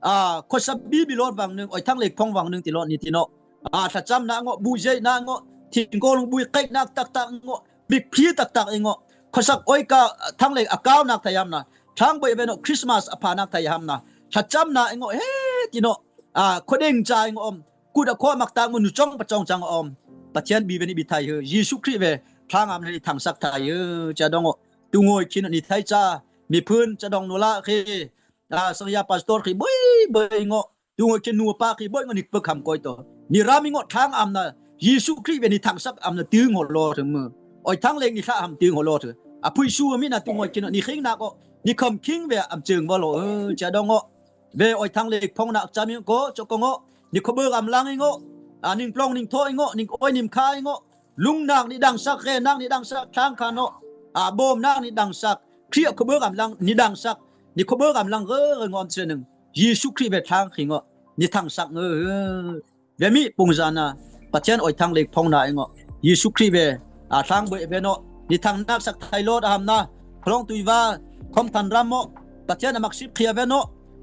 A, khosa bi bi lot wang nung, oi thang lek phong wang nung ti lot ni ti no. A, tha cham na ngo, bu jei na ngo, thing ko lung bui kek nak tak tak ngo, bik phri tak tak ngo. Khosak oi ka thang lek a kau nak thai ham na. Thang boi ve no Christmas a pha nak thai ham na. Tha cham na ngo, he ti no. A, khodeng chai ngo om. Kut a kho mak ta ngo nu chong pa chong chang om. Pathian bi ve ni bi thai he. Jisu Krist ve. Thang am ni thang sak thai he. Cha dong o. Tu ngoi khin ni thai cha. Mi phun cha dong nu la khi. A, sang ya pastor khi boi boi ngo. Tu ngoi khin nu pa khi boi ngo ni pe kham koi to. Ni ram mi ngo thang am na. Jisu Krist ve ni thang sak am na ti ngo lo thung me. Oi thang lek ni tha am ti ngo lo thung. A phui su mi na tu ngoi khin ni khing na ko. Ni kham khing ve am cheng va lo. E, cha dong o. Ve oi thang lek phong na cha mi ko cho ko ngo. Ni kho be gam lang ngo. A ning plong ning tho ngo. Ning oi nim kha ngo. Lung nak ni dang sak, khe nak ni dang sak, thang kha no. A bom nak ni dang sak, khria kho be gam lang ni dang sak, ni kho be gam lang ge, ge ngom se nung. Jisu Krist ve thang khi ngo, ni thang sak nge. Ve mi pung jan na, Pathian oi thang lek phong na ngo. Jisu Krist ve, a thang boi ve no, ni thang nak sak thai lot ham na. Khlong tui va, khom than ram mo. Pathian a mak sip khia ve no.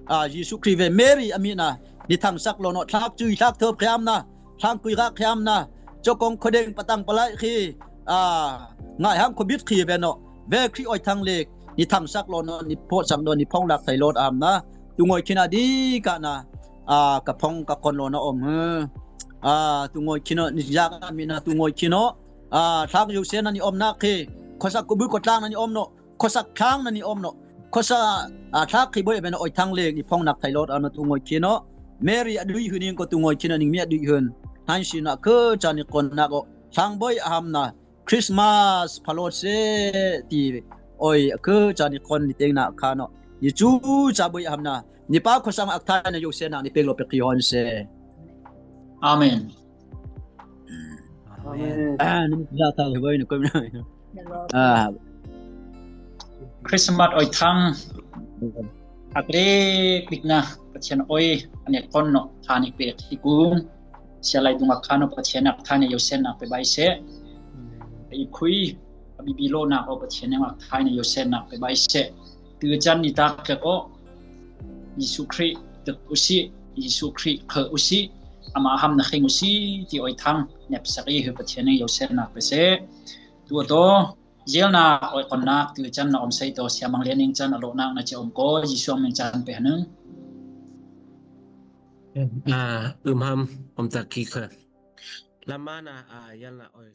A Jisu Krist ve Mary a mi na, ni thang sak lo no, thak chui thak thop khiam na. Thang kui rak khiam na, cho kong khodeng patang palai khi, a, ngai ham kho bit khi ve no, ve Krist oi thang lek, ni thang sak lo no, ni pho sak do, ni phong lak thai lot am na, tu ngoi khin a di ka na, a, ka phong ka kon lo no om he, a, tu ngoi khin no, ni yak a mi na, tu ngoi khin no, a, thak yu sen na ni om na khi, khosak ko bu ko tlang na ni om no, khosak thang na ni om no. Khosa, a, thak khi boi ve no oi thang lek ni phong nak thai lot am na tu ngoi khin no. Mary a dui hyu ning ko tu ngoi khin no ning mi a dui hyu. Han si na khe cha ni kon na ko. Thang boi ham na. Christmas pha lot se ti. Oi khe cha ni kon ni teng na kha no. Ni chu cha boi ham na. Ni pa khosang ak thai na yo se na ni peng lo pe khi hon se. Amen. Amen. A, ni ja ta boi ni ko na. A. Christmas oi thang. Ak le klik na Pathian oi ani kon no thani pe ki kung. Sia lai dung ak kha no Pathian ak thani yo sen na pe bai se. Pe i khui. Abi bi lo na o Pathian ak thani yo sen na pe bai se. Tu chan ni ta ke o. Jisu Krist tek usi, Jisu Krist khe usi, ama ham na khing usi, ti oi thang, nep sak i he Pathian yo sen na pe se. Tu to, jel na oi kon na, tu chan na om sai to, sia mang le ning chan a lo na na che om ko, Jisu mang chan pe hanung. A, um ham, om tak ki khe. Lama na, a, jel na oi.